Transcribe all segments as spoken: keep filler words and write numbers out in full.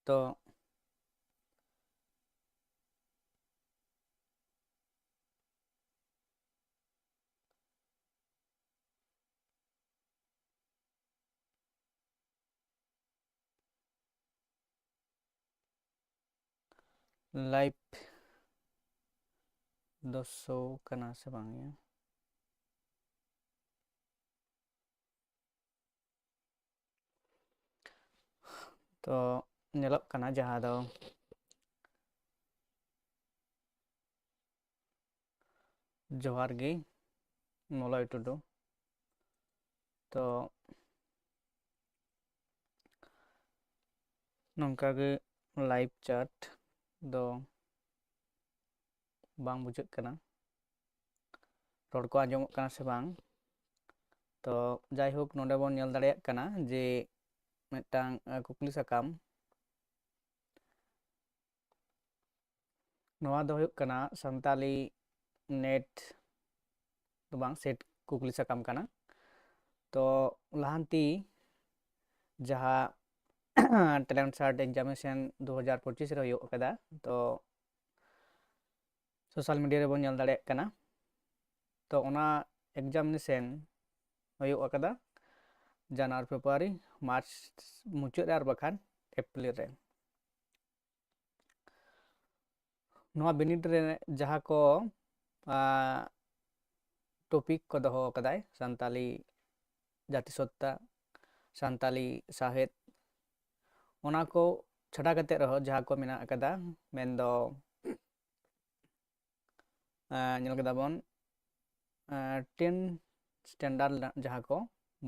ᱛᱚ ᱞᱟᱭᱤᱵᱷ ᱫᱚ ᱥᱳ ᱠᱟᱱᱟ ᱥᱮ ᱵᱟᱝ ᱭᱟ? ᱛᱚ ᱧᱮᱞᱚᱜ ᱠᱟᱱᱟ ᱡᱟᱦᱟᱸ ᱫᱚ ᱡᱚᱦᱟᱨ ᱜᱮ ᱢᱚᱞᱚᱭ ᱴᱩᱰᱩ᱾ ᱛᱚ ᱱᱚᱝᱠᱟ ᱜᱮ ᱞᱟᱭᱤᱵᱷ ᱪᱟᱴ ᱫᱚ ᱵᱟᱝ ᱵᱩᱡᱷᱟᱹᱜ ᱠᱟᱱᱟ, ᱨᱚᱲ ᱠᱚ ᱟᱸᱡᱚᱢᱚᱜ ᱠᱟᱱᱟ ᱥᱮ ᱵᱟᱝ᱾ ᱛᱚ ᱡᱟᱭᱦᱳᱠ, ᱱᱚᱰᱮ ᱵᱚᱱ ᱧᱮᱞ ᱫᱟᱲᱮᱭᱟᱜ ᱠᱟᱱᱟ ᱡᱮ ᱢᱤᱫᱴᱟᱝ, ᱟᱸ, ᱠᱩᱠᱞᱤ ᱥᱟᱠᱟᱢ, ᱱᱚᱣᱟ ᱫᱚ ᱦᱩᱭᱩᱜ ᱠᱟᱱᱟ ᱥᱟᱱᱛᱟᱞᱤ ᱱᱮᱴ ᱫᱚ ᱵᱟᱝ, ᱥᱮᱴ ᱠᱩᱠᱞᱤ ᱥᱟᱠᱟᱢ ᱠᱟᱱᱟ᱾ ᱛᱚ ᱞᱟᱦᱟᱱᱛᱤ ᱡᱟᱦᱟᱸ ᱴᱮᱞᱮᱱᱴ ᱥᱟᱨᱴ ᱮᱠᱡᱟᱢᱤᱱᱮᱥᱚᱱ ᱫᱩ ᱦᱟᱡᱟᱨ ᱯᱚᱸᱪᱤᱥ ᱨᱮ ᱦᱩᱭᱩᱜ ᱟᱠᱟᱫᱟ, ᱛᱚ ᱥᱳᱥᱟᱞ ᱢᱤᱰᱤᱭᱟ ᱨᱮᱵᱚᱱ ᱧᱮᱞ ᱫᱟᱲᱮᱭᱟᱜ ᱠᱟᱱᱟ᱾ ᱛᱚ ᱚᱱᱟ ᱮᱠᱡᱟᱢᱤᱱᱮᱥᱚᱱ ᱦᱩᱭᱩᱜ ᱟᱠᱟᱫᱟ ᱡᱟᱱᱩᱣᱟᱨᱤ, ᱯᱷᱮᱵᱽᱨᱩᱣᱟᱨᱤ, ᱢᱟᱨᱪ ᱢᱩᱪᱟᱹᱫ ᱨᱮ ᱟᱨ ᱵᱟᱠᱷᱟᱱ ᱮᱯᱨᱤᱞ ᱨᱮ᱾ ᱱᱚᱣᱟ ᱵᱤᱱᱤᱰ ᱨᱮ ᱡᱟᱦᱟᱸ ᱠᱚ, ᱟ, ᱴᱚᱯᱤᱠ ᱠᱚ ᱫᱚᱦᱚ ᱟᱠᱟᱫᱟᱭ, ᱥᱟᱱᱛᱟᱞᱤ ᱡᱟᱹᱛᱤᱥᱚᱛᱛᱟ, ᱥᱟᱱᱛᱟᱞᱤ ᱥᱟᱶᱦᱮᱫ, ᱚᱱᱟ ᱠᱚ ᱪᱷᱟᱰᱟ ᱠᱟᱛᱮ ᱨᱮᱦᱚᱸ ᱡᱟᱦᱟᱸ ᱠᱚ ᱢᱮᱱᱟᱜ ᱟᱠᱟᱫᱟ, ᱢᱮᱱᱫᱚ, ᱮᱸ, ᱧᱮᱞ ᱠᱮᱫᱟ ᱵᱚᱱ, ᱮᱸ, ᱴᱮᱱ ᱥᱴᱮᱱᱰᱟᱨᱰ ᱨᱮᱱᱟᱜ ᱡᱟᱦᱟᱸ ᱠᱚ,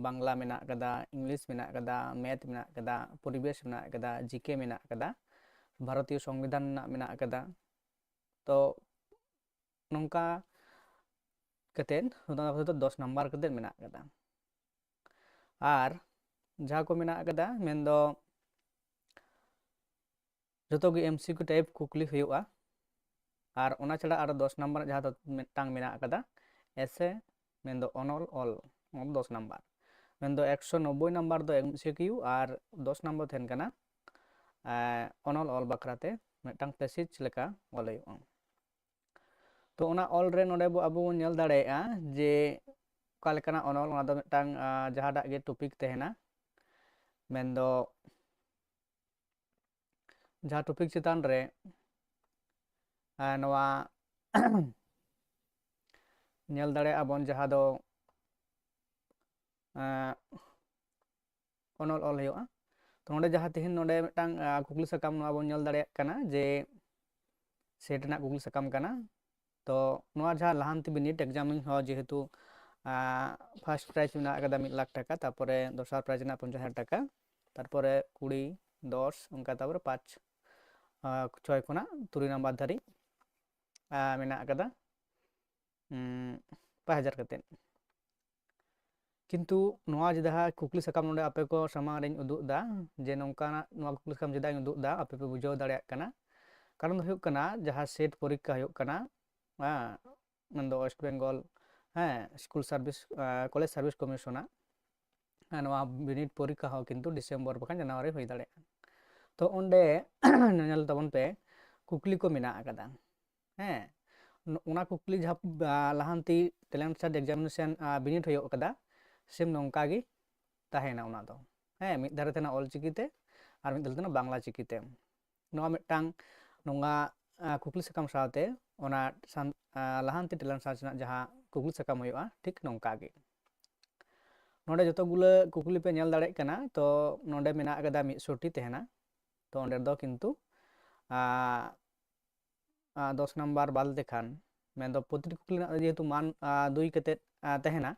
ᱵᱟᱝᱞᱟ ᱢᱮᱱᱟᱜ ᱟᱠᱟᱫᱟ, ᱤᱝᱞᱤᱥ ᱢᱮᱱᱟᱜ ᱟᱠᱟᱫᱟ, ᱢᱮᱛᱷ ᱢᱮᱱᱟᱜ ᱟᱠᱟᱫᱟ, ᱯᱚᱨᱤᱵᱮᱥ ᱢᱮᱱᱟᱜ ᱟᱠᱟᱫᱟ, ᱡᱤᱠᱮ ᱢᱮᱱᱟᱜ ᱟᱠᱟᱫᱟ, ᱵᱷᱟᱨᱚᱛᱤᱭᱚ ᱥᱚᱝᱵᱤᱫᱷᱟᱱ ᱨᱮᱱᱟᱜ ᱢᱮᱱᱟᱜ ᱟᱠᱟᱫᱟ᱾ ᱛᱚ ᱱᱚᱝᱠᱟ ᱠᱟᱛᱮᱫ ᱚᱱᱟ ᱠᱚᱫᱚ ᱫᱚᱥ ᱱᱟᱢᱵᱟᱨ ᱠᱟᱛᱮᱫ ᱢᱮᱱᱟᱜ ᱟᱠᱟᱫᱟ᱾ ᱟᱨ ᱡᱟᱦᱟᱸ ᱠᱚ ᱢᱮᱱᱟᱜ ᱟᱠᱟᱫᱟ, ᱢᱮᱱᱫᱚ ᱡᱚᱛᱚ ᱜᱮ ᱮᱢᱥᱤᱠᱤᱭᱩ ᱴᱟᱭᱤᱯ ᱠᱩᱠᱞᱤ ᱦᱩᱭᱩᱜᱼᱟ᱾ ᱟᱨ ᱚᱱᱟ ᱪᱷᱟᱲᱟ ᱟᱨᱚ ᱫᱚᱥ ᱱᱟᱢᱵᱟᱨ ᱡᱟᱦᱟᱸ ᱫᱚ ᱢᱤᱫᱴᱟᱝ ᱢᱮᱱᱟᱜ ᱟᱠᱟᱫᱟ, ᱮᱥᱮ, ᱢᱮᱱᱫᱚ ᱚᱱᱚᱞ ᱚᱞ, ᱚᱱᱟ ᱫᱚ ᱫᱚᱥ ᱱᱟᱢᱵᱟᱨ᱾ ᱢᱮᱱᱫᱚ ᱮᱠᱥᱚ ᱱᱚᱵᱵᱳᱭ ᱱᱟᱢᱵᱟᱨ ᱫᱚ ᱮᱢ ᱥᱤ ᱠᱤᱭᱩ ᱟᱨ ᱫᱚᱥ ᱱᱟᱢᱵᱟᱨ ᱛᱟᱦᱮᱱ ᱠᱟᱱᱟ ᱚᱱᱚᱞ ᱚᱞ ᱵᱟᱠᱷᱨᱟᱛᱮ ᱢᱤᱫᱴᱟᱝ ᱯᱮᱥᱮᱡᱽ ᱞᱮᱠᱟ ᱚᱞ ᱦᱩᱭᱩᱜᱼᱟ᱾ ᱛᱚ ᱚᱱᱟ ᱚᱞ ᱨᱮ ᱱᱚᱰᱮ ᱵᱚ ᱟᱵᱚ ᱵᱚᱱ ᱧᱮᱞ ᱫᱟᱲᱮᱭᱟᱜᱼᱟ ᱡᱮ ᱚᱠᱟ ᱞᱮᱠᱟᱱᱟᱜ ᱚᱱᱚᱞ, ᱚᱱᱟ ᱫᱚ ᱢᱤᱫᱴᱟᱝ ᱡᱟᱦᱟᱸᱴᱟᱜ ᱜᱮ ᱴᱚᱯᱤᱠ ᱛᱟᱦᱮᱱᱟ, ᱢᱮᱱᱫᱚ ᱡᱟᱦᱟᱸ ᱴᱚᱯᱤᱠ ᱪᱮᱛᱟᱱ ᱨᱮ ᱱᱚᱣᱟ ᱧᱮᱞ ᱫᱟᱲᱮᱭᱟᱜᱼᱟ ᱵᱚᱱ ᱡᱟᱦᱟᱸ ᱫᱚ ᱚᱱᱚᱞ ᱚᱞ ᱦᱩᱭᱩᱜᱼᱟ᱾ ᱛᱚ ᱱᱚᱰᱮ ᱡᱟᱦᱟᱸ ᱛᱮᱦᱮᱧ ᱱᱚᱰᱮ ᱢᱤᱫᱴᱟᱝ ᱠᱩᱠᱞᱤ ᱥᱟᱠᱟᱢ ᱱᱚᱣᱟ ᱵᱚᱱ ᱧᱮᱞ ᱫᱟᱲᱮᱭᱟᱜ ᱠᱟᱱᱟ ᱡᱮ ᱥᱮᱴ ᱨᱮᱱᱟᱜ ᱠᱩᱠᱞᱤ ᱥᱟᱠᱟᱢ ᱠᱟᱱᱟ᱾ ᱛᱚ ᱱᱚᱣᱟ ᱡᱟᱦᱟᱸ ᱞᱟᱦᱟᱱᱛᱤ ᱵᱤᱱᱤᱰ ᱮᱠᱡᱟᱢ ᱦᱚᱸ ᱡᱮᱦᱮᱛᱩ ᱯᱷᱟᱨᱥᱴ ᱯᱨᱟᱭᱤᱡᱽ ᱢᱮᱱᱟᱜ ᱟᱠᱟᱫᱟ ᱢᱤᱫ ᱞᱟᱠᱷ ᱴᱟᱠᱟ, ᱛᱟᱨᱯᱚᱨᱮ ᱫᱚᱥᱟᱨ ᱯᱨᱟᱭᱤᱡᱽ ᱨᱮᱱᱟᱜ ᱯᱚᱧᱪᱟᱥ ᱦᱟᱡᱟᱨ ᱴᱟᱠᱟ, ᱛᱟᱨᱯᱚᱨᱮ ᱠᱩᱲᱤ, ᱫᱚᱥ, ᱚᱱᱠᱟ ᱛᱟᱨᱯᱚᱨᱮ ᱯᱟᱸᱪ, ᱪᱷᱚᱭ ᱠᱷᱚᱱᱟᱜ ᱛᱩᱨᱩᱭ ᱱᱟᱢᱵᱟᱨ ᱫᱷᱟᱹᱨᱤᱡ ᱢᱮᱱᱟᱜ ᱟᱠᱟᱫᱟ ᱯᱟᱸᱪ ᱦᱟᱡᱟᱨ ᱠᱟᱛᱮᱫ᱾ ᱠᱤᱱᱛᱩ ᱱᱚᱣᱟ ᱡᱟᱦᱟᱸ ᱠᱩᱠᱞᱤ ᱥᱟᱠᱟᱢ ᱱᱚᱰᱮ ᱟᱯᱮ ᱠᱚ ᱥᱟᱢᱟᱝ ᱨᱮᱧ ᱩᱫᱩᱜ ᱮᱫᱟ, ᱡᱮ ᱱᱚᱝᱠᱟᱱᱟᱜ ᱱᱚᱣᱟ ᱠᱩᱠᱞᱤ ᱥᱟᱠᱟᱢ ᱪᱮᱫᱟᱜ ᱤᱧ ᱩᱫᱩᱜ ᱮᱫᱟ, ᱟᱯᱮ ᱯᱮ ᱵᱩᱡᱷᱟᱹᱣ ᱫᱟᱲᱮᱭᱟᱜ ᱠᱟᱱᱟ᱾ ᱠᱟᱨᱚᱱ ᱫᱚ ᱦᱩᱭᱩᱜ ᱠᱟᱱᱟ ᱡᱟᱦᱟᱸ ᱥᱮᱴ ᱯᱚᱨᱤᱠᱠᱷᱟ ᱦᱩᱭᱩᱜ ᱠᱟᱱᱟ, ᱦᱮᱸ, ᱢᱮᱱᱫᱚ ᱳᱭᱮᱥᱴ ᱵᱮᱝᱜᱚᱞ, ᱦᱮᱸ, ᱥᱠᱩᱞ ᱥᱟᱨᱵᱷᱤᱥ, ᱠᱚᱞᱮᱡᱽ ᱥᱟᱨᱵᱷᱤᱥ ᱠᱚᱢᱤᱥᱚᱱᱟᱜ, ᱦᱮᱸ, ᱱᱚᱣᱟ ᱵᱤᱱᱤᱰ ᱯᱚᱨᱤᱠᱠᱷᱟ ᱦᱚᱸ ᱠᱤᱱᱛᱩ ᱰᱤᱥᱮᱢᱵᱚᱨ ᱵᱟᱠᱷᱟᱱ ᱡᱟᱱᱩᱣᱟᱨᱤ ᱦᱩᱭ ᱫᱟᱲᱮᱭᱟᱜᱼᱟ᱾ ᱛᱚ ᱚᱸᱰᱮ ᱧᱮᱞ ᱛᱟᱵᱚᱱ ᱯᱮ, ᱠᱩᱠᱞᱤ ᱠᱚ ᱢᱮᱱᱟᱜ ᱟᱠᱟᱫᱟ᱾ ᱦᱮᱸ, ᱚᱱᱟ ᱠᱩᱠᱞᱤ ᱡᱟᱦᱟᱸ ᱞᱟᱦᱟᱱᱛᱤ ᱴᱮᱞᱮᱱᱴ ᱥᱟᱨᱪ ᱮᱠᱡᱟᱢᱤᱱᱮᱥᱚᱱ ᱵᱤᱱᱤᱰ ᱦᱩᱭᱩᱜ ᱠᱟᱫᱟ, ᱥᱮᱢ ᱱᱚᱝᱠᱟ ᱜᱮ ᱛᱟᱦᱮᱱᱟ ᱚᱱᱟ ᱫᱚ᱾ ᱦᱮᱸ, ᱢᱤᱫ ᱫᱷᱟᱨᱮ ᱛᱟᱦᱮᱱᱟ ᱚᱞ ᱪᱤᱠᱤᱛᱮ ᱟᱨ ᱢᱤᱫ ᱫᱷᱟᱨᱮ ᱛᱟᱦᱮᱱᱟ ᱵᱟᱝᱞᱟ ᱪᱤᱠᱤᱛᱮ᱾ ᱱᱚᱣᱟ ᱢᱤᱫᱴᱟᱝ ᱱᱚᱣᱟ ᱠᱩᱠᱞᱤ ᱥᱟᱠᱟᱢ ᱥᱟᱶᱛᱮ ᱚᱱᱟ ᱞᱟᱦᱟᱱᱛᱤ ᱴᱮᱞᱮᱱᱴ ᱥᱟᱨᱪ ᱨᱮᱱᱟᱜ ᱡᱟᱦᱟᱸ ᱠᱩᱠᱞᱤ ᱥᱟᱠᱟᱢ ᱦᱩᱭᱩᱜᱼᱟ, ᱴᱷᱤᱠ ᱱᱚᱝᱠᱟ ᱜᱮ᱾ ᱱᱚᱰᱮ ᱡᱚᱛᱚ ᱜᱩᱞᱟᱹ ᱠᱩᱠᱞᱤ ᱯᱮ ᱧᱮᱞ ᱫᱟᱲᱮᱭᱟᱜ ᱠᱟᱱᱟ, ᱛᱚ ᱱᱚᱰᱮ ᱢᱮᱱᱟᱜ ᱟᱠᱟᱫᱟ ᱢᱤᱫᱥᱚᱴᱤ ᱛᱟᱦᱮᱱᱟ᱾ ᱛᱚ ᱚᱸᱰᱮ ᱫᱚ ᱠᱤᱱᱛᱩ ᱫᱚᱥ ᱱᱟᱢᱵᱟᱨ ᱵᱟᱫ ᱞᱮᱠᱷᱟᱱ, ᱢᱮᱱᱫᱚ ᱯᱨᱚᱛᱤᱴᱤ ᱠᱩᱠᱞᱤ ᱨᱮᱱᱟᱜ ᱡᱮᱦᱮᱛᱩ ᱢᱟᱱ ᱫᱩᱭ ᱠᱟᱛᱮᱫ ᱛᱟᱦᱮᱱᱟ,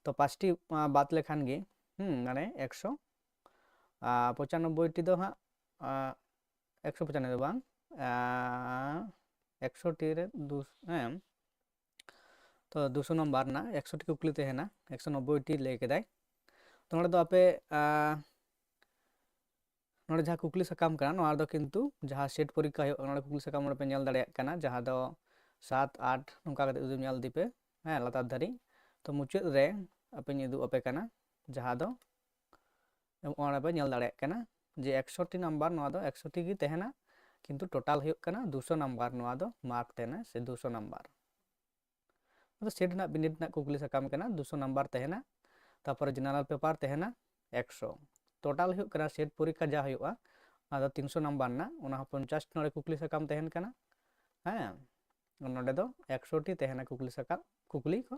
ᱛᱚ ᱯᱟᱸᱪᱴᱤ ᱵᱟᱫ ᱞᱮᱠᱷᱟᱱ ᱜᱮ, ᱦᱩᱸ, ᱢᱟᱱᱮ ᱮᱠᱥᱚ ᱯᱚᱸᱪᱟᱱᱚᱵᱵᱳᱭ ᱴᱤ ᱫᱚ ᱦᱟᱸᱜ, ᱮᱠᱥᱚ ᱯᱚᱸᱪᱟᱱᱚᱵᱵᱳᱭ ᱫᱚ ᱵᱟᱝ, ᱮᱠᱥᱚ ᱴᱤ ᱨᱮ ᱫᱩ, ᱦᱮᱸ, ᱛᱚ ᱫᱩᱥᱚ ᱱᱟᱢᱵᱟᱨ ᱨᱮᱱᱟᱜ ᱮᱠᱥᱚ ᱴᱤ ᱠᱩᱠᱞᱤ ᱛᱟᱦᱮᱱᱟ, ᱮᱠᱥᱚ ᱱᱚᱵᱵᱳᱭ ᱴᱤ ᱞᱟᱹᱭ ᱠᱮᱫᱟᱭ᱾ ᱛᱚ ᱱᱚᱰᱮ ᱫᱚ ᱟᱯᱮ ᱱᱚᱰᱮ ᱡᱟᱦᱟᱸ ᱠᱩᱠᱞᱤ ᱥᱟᱠᱟᱢ ᱠᱟᱱᱟ, ᱱᱚᱣᱟ ᱨᱮᱫᱚ ᱠᱤᱱᱛᱩ ᱡᱟᱦᱟᱸ ᱥᱮᱴ ᱯᱚᱨᱤᱠᱠᱷᱟ ᱦᱩᱭᱩᱜ ᱠᱟᱱᱟ, ᱱᱚᱰᱮ ᱠᱩᱠᱞᱤ ᱥᱟᱠᱟᱢ ᱱᱚᱰᱮ ᱯᱮ ᱧᱮᱞ ᱫᱟᱲᱮᱭᱟᱜ ᱠᱟᱱᱟ, ᱡᱟᱦᱟᱸ ᱫᱚ ᱥᱟᱛ, ᱟᱴ ᱱᱚᱝᱠᱟ ᱠᱟᱛᱮ ᱡᱩᱫᱤ ᱧᱮᱞ ᱤᱫᱤ ᱯᱮ, ᱦᱮᱸ, ᱞᱟᱛᱟᱨ ᱫᱷᱟᱹᱨᱤᱡ᱾ ᱛᱚ ᱢᱩᱪᱟᱹᱫ ᱨᱮ ᱟᱯᱮᱧ ᱩᱫᱩᱜ ᱟᱯᱮ ᱠᱟᱱᱟ, ᱡᱟᱦᱟᱸ ᱫᱚ ᱚᱸᱰᱮ ᱯᱮ ᱧᱮᱞ ᱫᱟᱲᱮᱭᱟᱜ ᱠᱟᱱᱟ ᱡᱮ ᱮᱠᱥᱚ ᱴᱤ ᱱᱟᱢᱵᱟᱨ ᱱᱚᱣᱟ ᱫᱚ ᱮᱠᱥᱚ ᱴᱤ ᱜᱮ ᱛᱟᱦᱮᱱᱟ, ᱠᱤᱱᱛᱩ ᱴᱳᱴᱟᱞ ᱦᱩᱭᱩᱜ ᱠᱟᱱᱟ ᱫᱩᱥᱚ ᱱᱟᱢᱵᱟᱨ, ᱱᱚᱣᱟ ᱫᱚ ᱢᱟᱨᱠ ᱛᱟᱦᱮᱱᱟ ᱥᱮ ᱫᱩᱥᱚ ᱱᱟᱢᱵᱟᱨ᱾ ᱱᱚᱣᱟ ᱫᱚ ᱥᱮᱴ ᱨᱮᱱᱟᱜ ᱵᱤᱱᱤᱰ ᱨᱮᱱᱟᱜ ᱠᱩᱠᱞᱤ ᱥᱟᱠᱟᱢ ᱠᱟᱱᱟ, ᱫᱩᱥᱚ ᱱᱟᱢᱵᱟᱨ ᱛᱟᱦᱮᱱᱟ᱾ ᱛᱟᱨᱯᱚᱨᱮ ᱡᱮᱱᱟᱨᱟᱞ ᱯᱮᱯᱟᱨ ᱛᱟᱦᱮᱱᱟ ᱮᱠᱥᱚ᱾ ᱴᱳᱴᱟᱞ ᱦᱩᱭᱩᱜ ᱠᱟᱱᱟ ᱥᱮᱴ ᱯᱚᱨᱤᱠᱠᱷᱟ ᱡᱟ ᱦᱩᱭᱩᱜᱼᱟ, ᱚᱱᱟ ᱫᱚ ᱛᱤᱱᱥᱚ ᱱᱟᱢᱵᱟᱨ ᱨᱮᱱᱟᱜ, ᱚᱱᱟ ᱦᱚᱸ ᱯᱚᱧᱪᱟᱥ ᱱᱚᱰᱮ ᱠᱩᱠᱞᱤ ᱥᱟᱠᱟᱢ ᱛᱟᱦᱮᱱ ᱠᱟᱱᱟ᱾ ᱦᱮᱸ, ᱱᱚᱰᱮ ᱫᱚ ᱮᱠᱥᱚ ᱴᱤ ᱛᱟᱦᱮᱱᱟ ᱠᱩᱠᱞᱤ ᱥᱟᱠᱟᱢ, ᱠᱩᱠᱞᱤ ᱠᱚ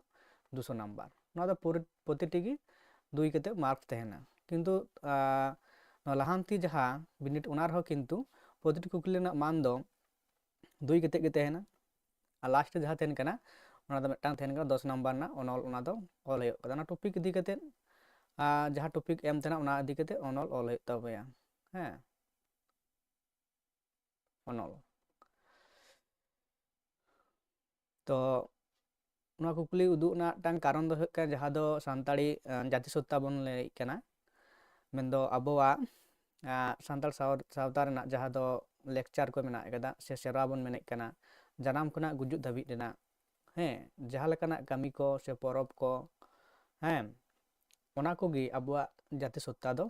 ᱫᱩᱥᱚ ᱱᱟᱢᱵᱟᱨ᱾ ᱱᱚᱣᱟ ᱫᱚ ᱯᱩᱨᱟᱹ ᱯᱨᱚᱛᱤᱴᱤ ᱜᱮ ᱫᱩᱭ ᱠᱟᱛᱮ ᱢᱟᱨᱠ ᱛᱟᱦᱮᱱᱟ, ᱠᱤᱱᱛᱩ ᱟᱨ ᱱᱚᱣᱟ ᱞᱟᱦᱟᱱᱛᱤ ᱡᱟᱦᱟᱸ ᱵᱤᱱᱤᱰ, ᱚᱱᱟ ᱨᱮᱦᱚᱸ ᱠᱤᱱᱛᱩ ᱯᱨᱚᱛᱤᱴᱤ ᱠᱩᱠᱞᱤ ᱨᱮᱱᱟᱜ ᱢᱟᱱ ᱫᱚ ᱫᱩᱭ ᱠᱟᱛᱮ ᱜᱮ ᱛᱟᱦᱮᱱᱟ᱾ ᱟᱨ ᱞᱟᱥᱴ ᱨᱮ ᱡᱟᱦᱟᱸ ᱛᱟᱦᱮᱱ ᱠᱟᱱᱟ, ᱚᱱᱟ ᱫᱚ ᱢᱤᱫᱴᱟᱝ ᱛᱟᱦᱮᱱ ᱠᱟᱱᱟ ᱫᱚᱥ ᱱᱟᱢᱵᱟᱨ ᱨᱮᱱᱟᱜ ᱚᱱᱚᱞ, ᱚᱱᱟ ᱫᱚ ᱚᱞ ᱦᱩᱭᱩᱜ ᱠᱟᱱᱟ᱾ ᱚᱱᱟ ᱴᱚᱯᱤᱠ ᱤᱫᱤ ᱠᱟᱛᱮ ᱟᱨ ᱡᱟᱦᱟᱸ ᱴᱚᱯᱤᱠ ᱮᱢ ᱛᱟᱦᱮᱱᱟ, ᱚᱱᱟ ᱤᱫᱤ ᱠᱟᱛᱮ ᱚᱱᱚᱞ ᱚᱞ ᱦᱩᱭᱩᱜ ᱛᱟᱯᱮᱭᱟ᱾ ᱦᱮᱸ, ᱚᱱᱚᱞ᱾ ᱛᱚ ᱱᱚᱣᱟ ᱠᱩᱠᱞᱤ ᱩᱫᱩᱜ ᱨᱮᱱᱟᱜ ᱢᱤᱫᱴᱟᱝ ᱠᱟᱨᱚᱱ ᱫᱚ ᱦᱩᱭᱩᱜ ᱠᱟᱱᱟ, ᱡᱟᱦᱟᱸ ᱫᱚ ᱥᱟᱱᱛᱟᱲᱤ ᱟᱸ, ᱡᱟᱹᱛᱤ ᱥᱚᱛᱛᱟ ᱵᱚᱱ ᱞᱟᱹᱭᱮᱫ ᱠᱟᱱᱟ, ᱢᱮᱱᱫᱚ ᱟᱵᱚᱣᱟᱜ ᱟᱸ, ᱥᱟᱱᱛᱟᱲ ᱥᱟᱶ- ᱥᱟᱶᱛᱟ ᱨᱮᱱᱟᱜ ᱡᱟᱦᱟᱸ ᱫᱚ ᱞᱮᱠᱪᱟᱨ ᱠᱚ ᱢᱮᱱᱟᱜ ᱟᱠᱟᱫᱟ ᱥᱮ ᱥᱮᱨᱣᱟ ᱵᱚᱱ ᱢᱮᱱᱮᱫ ᱠᱟᱱᱟ, ᱡᱟᱱᱟᱢ ᱠᱷᱚᱱᱟᱜ ᱜᱩᱡᱩᱜ ᱫᱷᱟᱹᱵᱤᱡ ᱨᱮᱱᱟᱜ, ᱦᱮᱸ, ᱡᱟᱦᱟᱸ ᱞᱮᱠᱟᱱᱟᱜ ᱠᱟᱹᱢᱤ ᱠᱚ ᱥᱮ ᱯᱚᱨᱚᱵᱽ ᱠᱚ, ᱦᱮᱸ, ᱚᱱᱟ ᱠᱚᱜᱮ ᱟᱵᱚᱣᱟᱜ ᱡᱟᱹᱛᱤ ᱥᱚᱛᱛᱟ ᱫᱚ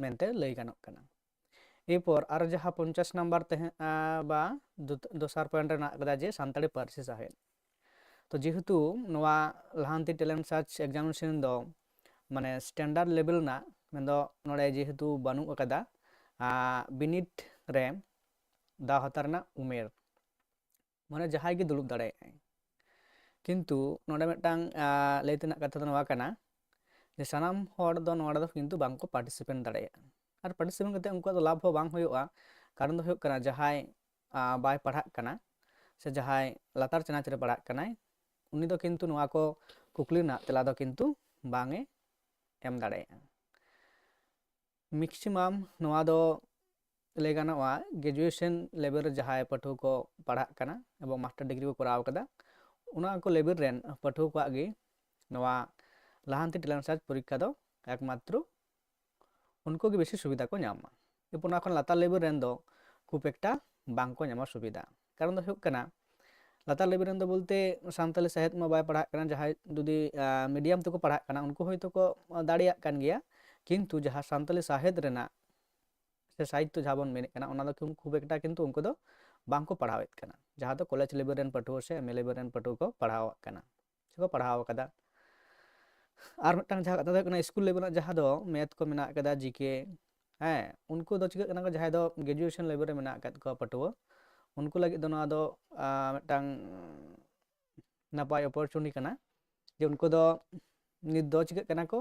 ᱢᱮᱱᱛᱮ ᱞᱟᱹᱭ ᱜᱟᱱᱚᱜ ᱠᱟᱱᱟ᱾ ᱮᱨᱯᱚᱨ ᱟᱨᱚ ᱡᱟᱦᱟᱸ ᱯᱚᱧᱪᱟᱥ ᱱᱟᱢᱵᱟᱨ ᱛᱟᱦᱮᱸ, ᱟ, ᱵᱟ ᱫᱚ-, ᱫᱚᱥᱟᱨ ᱯᱚᱭᱮᱱᱴ ᱨᱮ ᱢᱮᱱᱟᱜ ᱟᱠᱟᱫᱟ ᱡᱮ ᱥᱟᱱᱛᱟᱲᱤ ᱯᱟᱹᱨᱥᱤ ᱥᱟᱶᱦᱮᱫ᱾ ᱛᱚ ᱡᱮᱦᱮᱛᱩ ᱱᱚᱣᱟ ᱞᱟᱦᱟᱱᱛᱤ ᱴᱮᱞᱮᱱᱴ ᱥᱟᱨᱪ ᱮᱠᱡᱟᱢᱤᱱᱮᱥᱚᱱ ᱫᱚ ᱢᱟᱱᱮ ᱥᱴᱮᱱᱰᱟᱨᱰ ᱞᱮᱵᱮᱞ ᱨᱮᱱᱟᱜ, ᱢᱮᱱᱫᱚ ᱱᱚᱰᱮ ᱡᱮᱦᱮᱛᱩ ᱵᱟᱹᱱᱩᱜ ᱟᱠᱟᱫᱟ, ᱟ, ᱵᱤᱱᱤᱰ ᱨᱮ ᱫᱟᱣ ᱦᱟᱛᱟᱣ ᱨᱮᱱᱟᱜ ᱩᱢᱮᱨ, ᱢᱟᱱᱮ ᱡᱟᱦᱟᱸᱭ ᱜᱮ ᱫᱩᱲᱩᱵ ᱫᱟᱲᱮᱭᱟᱜᱼᱟᱭ᱾ ᱠᱤᱱᱛᱩ ᱱᱚᱰᱮ ᱢᱤᱫᱴᱟᱝ, ᱟ, ᱞᱟᱹᱭ ᱛᱮᱱᱟᱜ ᱠᱟᱛᱷᱟ ᱫᱚ ᱱᱚᱣᱟ ᱠᱟᱱᱟ ᱡᱮ ᱥᱟᱱᱟᱢ ᱦᱚᱲ ᱫᱚ ᱱᱚᱣᱟ ᱨᱮᱫᱚ ᱠᱤᱱᱛᱩ ᱵᱟᱝᱠᱚ ᱯᱟᱨᱴᱤᱥᱤᱯᱮᱴ ᱫᱟᱲᱮᱭᱟᱜᱼᱟ᱾ ᱟᱨ ᱯᱟᱨᱴᱤᱥᱤᱯᱮᱴ ᱠᱟᱛᱮ ᱩᱱᱠᱩᱣᱟᱜ ᱫᱚ ᱞᱟᱵᱷ ᱦᱚᱸ ᱵᱟᱝ ᱦᱩᱭᱩᱜᱼᱟ᱾ ᱠᱟᱨᱚᱱ ᱫᱚ ᱦᱩᱭᱩᱜ ᱠᱟᱱᱟ, ᱡᱟᱦᱟᱸᱭ, ᱟ, ᱵᱟᱭ ᱯᱟᱲᱦᱟᱜ ᱠᱟᱱᱟ ᱥᱮ ᱡᱟᱦᱟᱸᱭ ᱞᱟᱛᱟᱨ ᱪᱟᱱᱟᱪ ᱨᱮ ᱯᱟᱲᱦᱟᱜ ᱠᱟᱱᱟᱭ, ᱩᱱᱤ ᱫᱚ ᱠᱤᱱᱛᱩ ᱱᱚᱣᱟ ᱠᱚ ᱠᱩᱠᱞᱤ ᱨᱮᱱᱟᱜ ᱛᱮᱞᱟ ᱫᱚ ᱠᱤᱱᱛᱩ ᱵᱟᱝ ᱮ ᱮᱢ ᱫᱟᱲᱮᱭᱟᱜᱼᱟ᱾ ᱢᱮᱠᱥᱤᱢᱟᱢ ᱱᱚᱣᱟ ᱫᱚ ᱞᱟᱹᱭ ᱜᱟᱱᱚᱜᱼᱟ, ᱜᱨᱮᱡᱩᱭᱮᱥᱚᱱ ᱞᱮᱵᱮᱞ ᱨᱮ ᱡᱟᱦᱟᱸᱭ ᱯᱟᱹᱴᱷᱩᱣᱟᱹ ᱠᱚ ᱯᱟᱲᱦᱟᱜ ᱠᱟᱱᱟ ᱮᱵᱚᱝ ᱢᱟᱥᱴᱟᱨ ᱰᱤᱜᱽᱨᱤ ᱠᱚ ᱠᱚᱨᱟᱣ ᱠᱟᱫᱟ, ᱚᱱᱟ ᱠᱚ ᱞᱮᱵᱮᱞ ᱨᱮᱱ ᱯᱟᱹᱴᱷᱩᱣᱟᱹ ᱠᱚᱣᱟᱜ ᱜᱮ ᱱᱚᱣᱟ ᱞᱟᱦᱟᱱᱛᱤ ᱴᱮᱞᱮᱱᱴ ᱥᱟᱨᱪ ᱯᱚᱨᱤᱠᱠᱷᱟ ᱫᱚ ᱮᱠᱢᱟᱛᱨᱚ ᱩᱱᱠᱩ ᱜᱮ ᱵᱮᱥᱤ ᱥᱩᱵᱤᱫᱷᱟ ᱠᱚ ᱧᱟᱢᱟ᱾ ᱮᱨᱯᱚᱨ ᱱᱚᱣᱟ ᱠᱷᱚᱱ ᱞᱟᱛᱟᱨ ᱞᱮᱵᱮᱞ ᱨᱮᱱ ᱫᱚ ᱠᱷᱩᱵ ᱮᱠᱴᱟ ᱵᱟᱝ ᱠᱚ ᱧᱟᱢᱟ ᱥᱩᱵᱤᱫᱷᱟ᱾ ᱠᱟᱨᱚᱱ ᱫᱚ ᱦᱩᱭᱩᱜ ᱠᱟᱱᱟ, ᱞᱟᱛᱟᱨ ᱞᱮᱵᱮᱞ ᱨᱮᱱ ᱫᱚ ᱵᱚᱞᱛᱮ ᱥᱟᱱᱛᱟᱞᱤ ᱥᱟᱶᱦᱮᱫ ᱢᱟ ᱵᱟᱭ ᱯᱟᱲᱦᱟᱜ ᱠᱟᱱᱟ, ᱡᱟᱦᱟᱸᱭ ᱡᱩᱫᱤ ᱢᱤᱰᱤᱭᱟᱢ ᱛᱮᱠᱚ ᱯᱟᱲᱦᱟᱜ ᱠᱟᱱᱟ ᱩᱱᱠᱩ ᱦᱚᱭᱛᱳ ᱠᱚ ᱫᱟᱲᱮᱭᱟᱜ ᱠᱟᱱ ᱜᱮᱭᱟ, ᱠᱤᱱᱛᱩ ᱡᱟᱦᱟᱸ ᱥᱟᱱᱛᱟᱞᱤ ᱥᱟᱶᱦᱮᱫ ᱨᱮᱱᱟᱜ ᱥᱮ ᱥᱟᱦᱤᱛᱛᱚ ᱡᱟᱦᱟᱸ ᱵᱚᱱ ᱢᱮᱱᱮᱫ ᱠᱟᱱᱟ, ᱚᱱᱟ ᱫᱚ ᱠᱤ-, ᱠᱷᱩᱵ ᱮᱠᱴᱟ ᱠᱤᱱᱛᱩ ᱩᱱᱠᱩ ᱫᱚ ᱵᱟᱝ ᱠᱚ ᱯᱟᱲᱦᱟᱣᱮᱫ ᱠᱟᱱᱟ, ᱡᱟᱦᱟᱸ ᱫᱚ ᱠᱚᱞᱮᱡᱽ ᱞᱮᱵᱮᱞ ᱨᱮᱱ ᱯᱟᱹᱴᱷᱩᱣᱟᱹ ᱥᱮ ᱮᱢ ᱮ ᱞᱮᱵᱮᱞ ᱨᱮᱱ ᱯᱟᱹᱴᱷᱩᱣᱟᱹ ᱠᱚ ᱯᱟᱲᱦᱟᱣ ᱟᱠᱟᱱᱟ ᱥᱮᱠᱚ ᱯᱟᱲᱦᱟᱣ ᱟᱠᱟᱫᱟ᱾ ᱟᱨ ᱢᱤᱫᱴᱟᱝ ᱡᱟᱦᱟᱸ ᱠᱟᱛᱷᱟ ᱫᱚ ᱦᱩᱭᱩᱜ ᱠᱟᱱᱟ, ᱥᱠᱩᱞ ᱞᱮᱵᱮᱞ ᱨᱮᱱᱟᱜ ᱡᱟᱦᱟᱸ ᱫᱚ ᱢᱮᱛᱷ ᱠᱚ ᱢᱮᱱᱟᱜ ᱟᱠᱟᱫᱟ, ᱡᱤ ᱠᱮ, ᱦᱮᱸ, ᱩᱱᱠᱩ ᱫᱚ ᱪᱤᱠᱟᱹᱜ ᱠᱟᱱᱟ ᱠᱚ, ᱡᱟᱦᱟᱸᱭ ᱫᱚ ᱜᱨᱮᱡᱩᱭᱮᱥᱚᱱ ᱞᱮᱵᱮᱞ ᱨᱮ ᱢᱮᱱᱟᱜ ᱟᱠᱟᱫ ᱠᱚᱣᱟ ᱯᱟᱹᱴᱷᱩᱣᱟᱹ, ᱩᱱᱠᱩ ᱞᱟᱹᱜᱤᱫ ᱫᱚ ᱱᱚᱣᱟ ᱫᱚ, ᱟᱸ, ᱢᱤᱫᱴᱟᱝ ᱱᱟᱯᱟᱭ ᱚᱯᱚᱨᱪᱩᱱᱤᱴᱤ ᱠᱟᱱᱟ, ᱡᱮ ᱩᱱᱠᱩ ᱫᱚ ᱱᱤᱛ ᱫᱚ ᱪᱤᱠᱟᱹᱜ ᱠᱟᱱᱟ ᱠᱚ,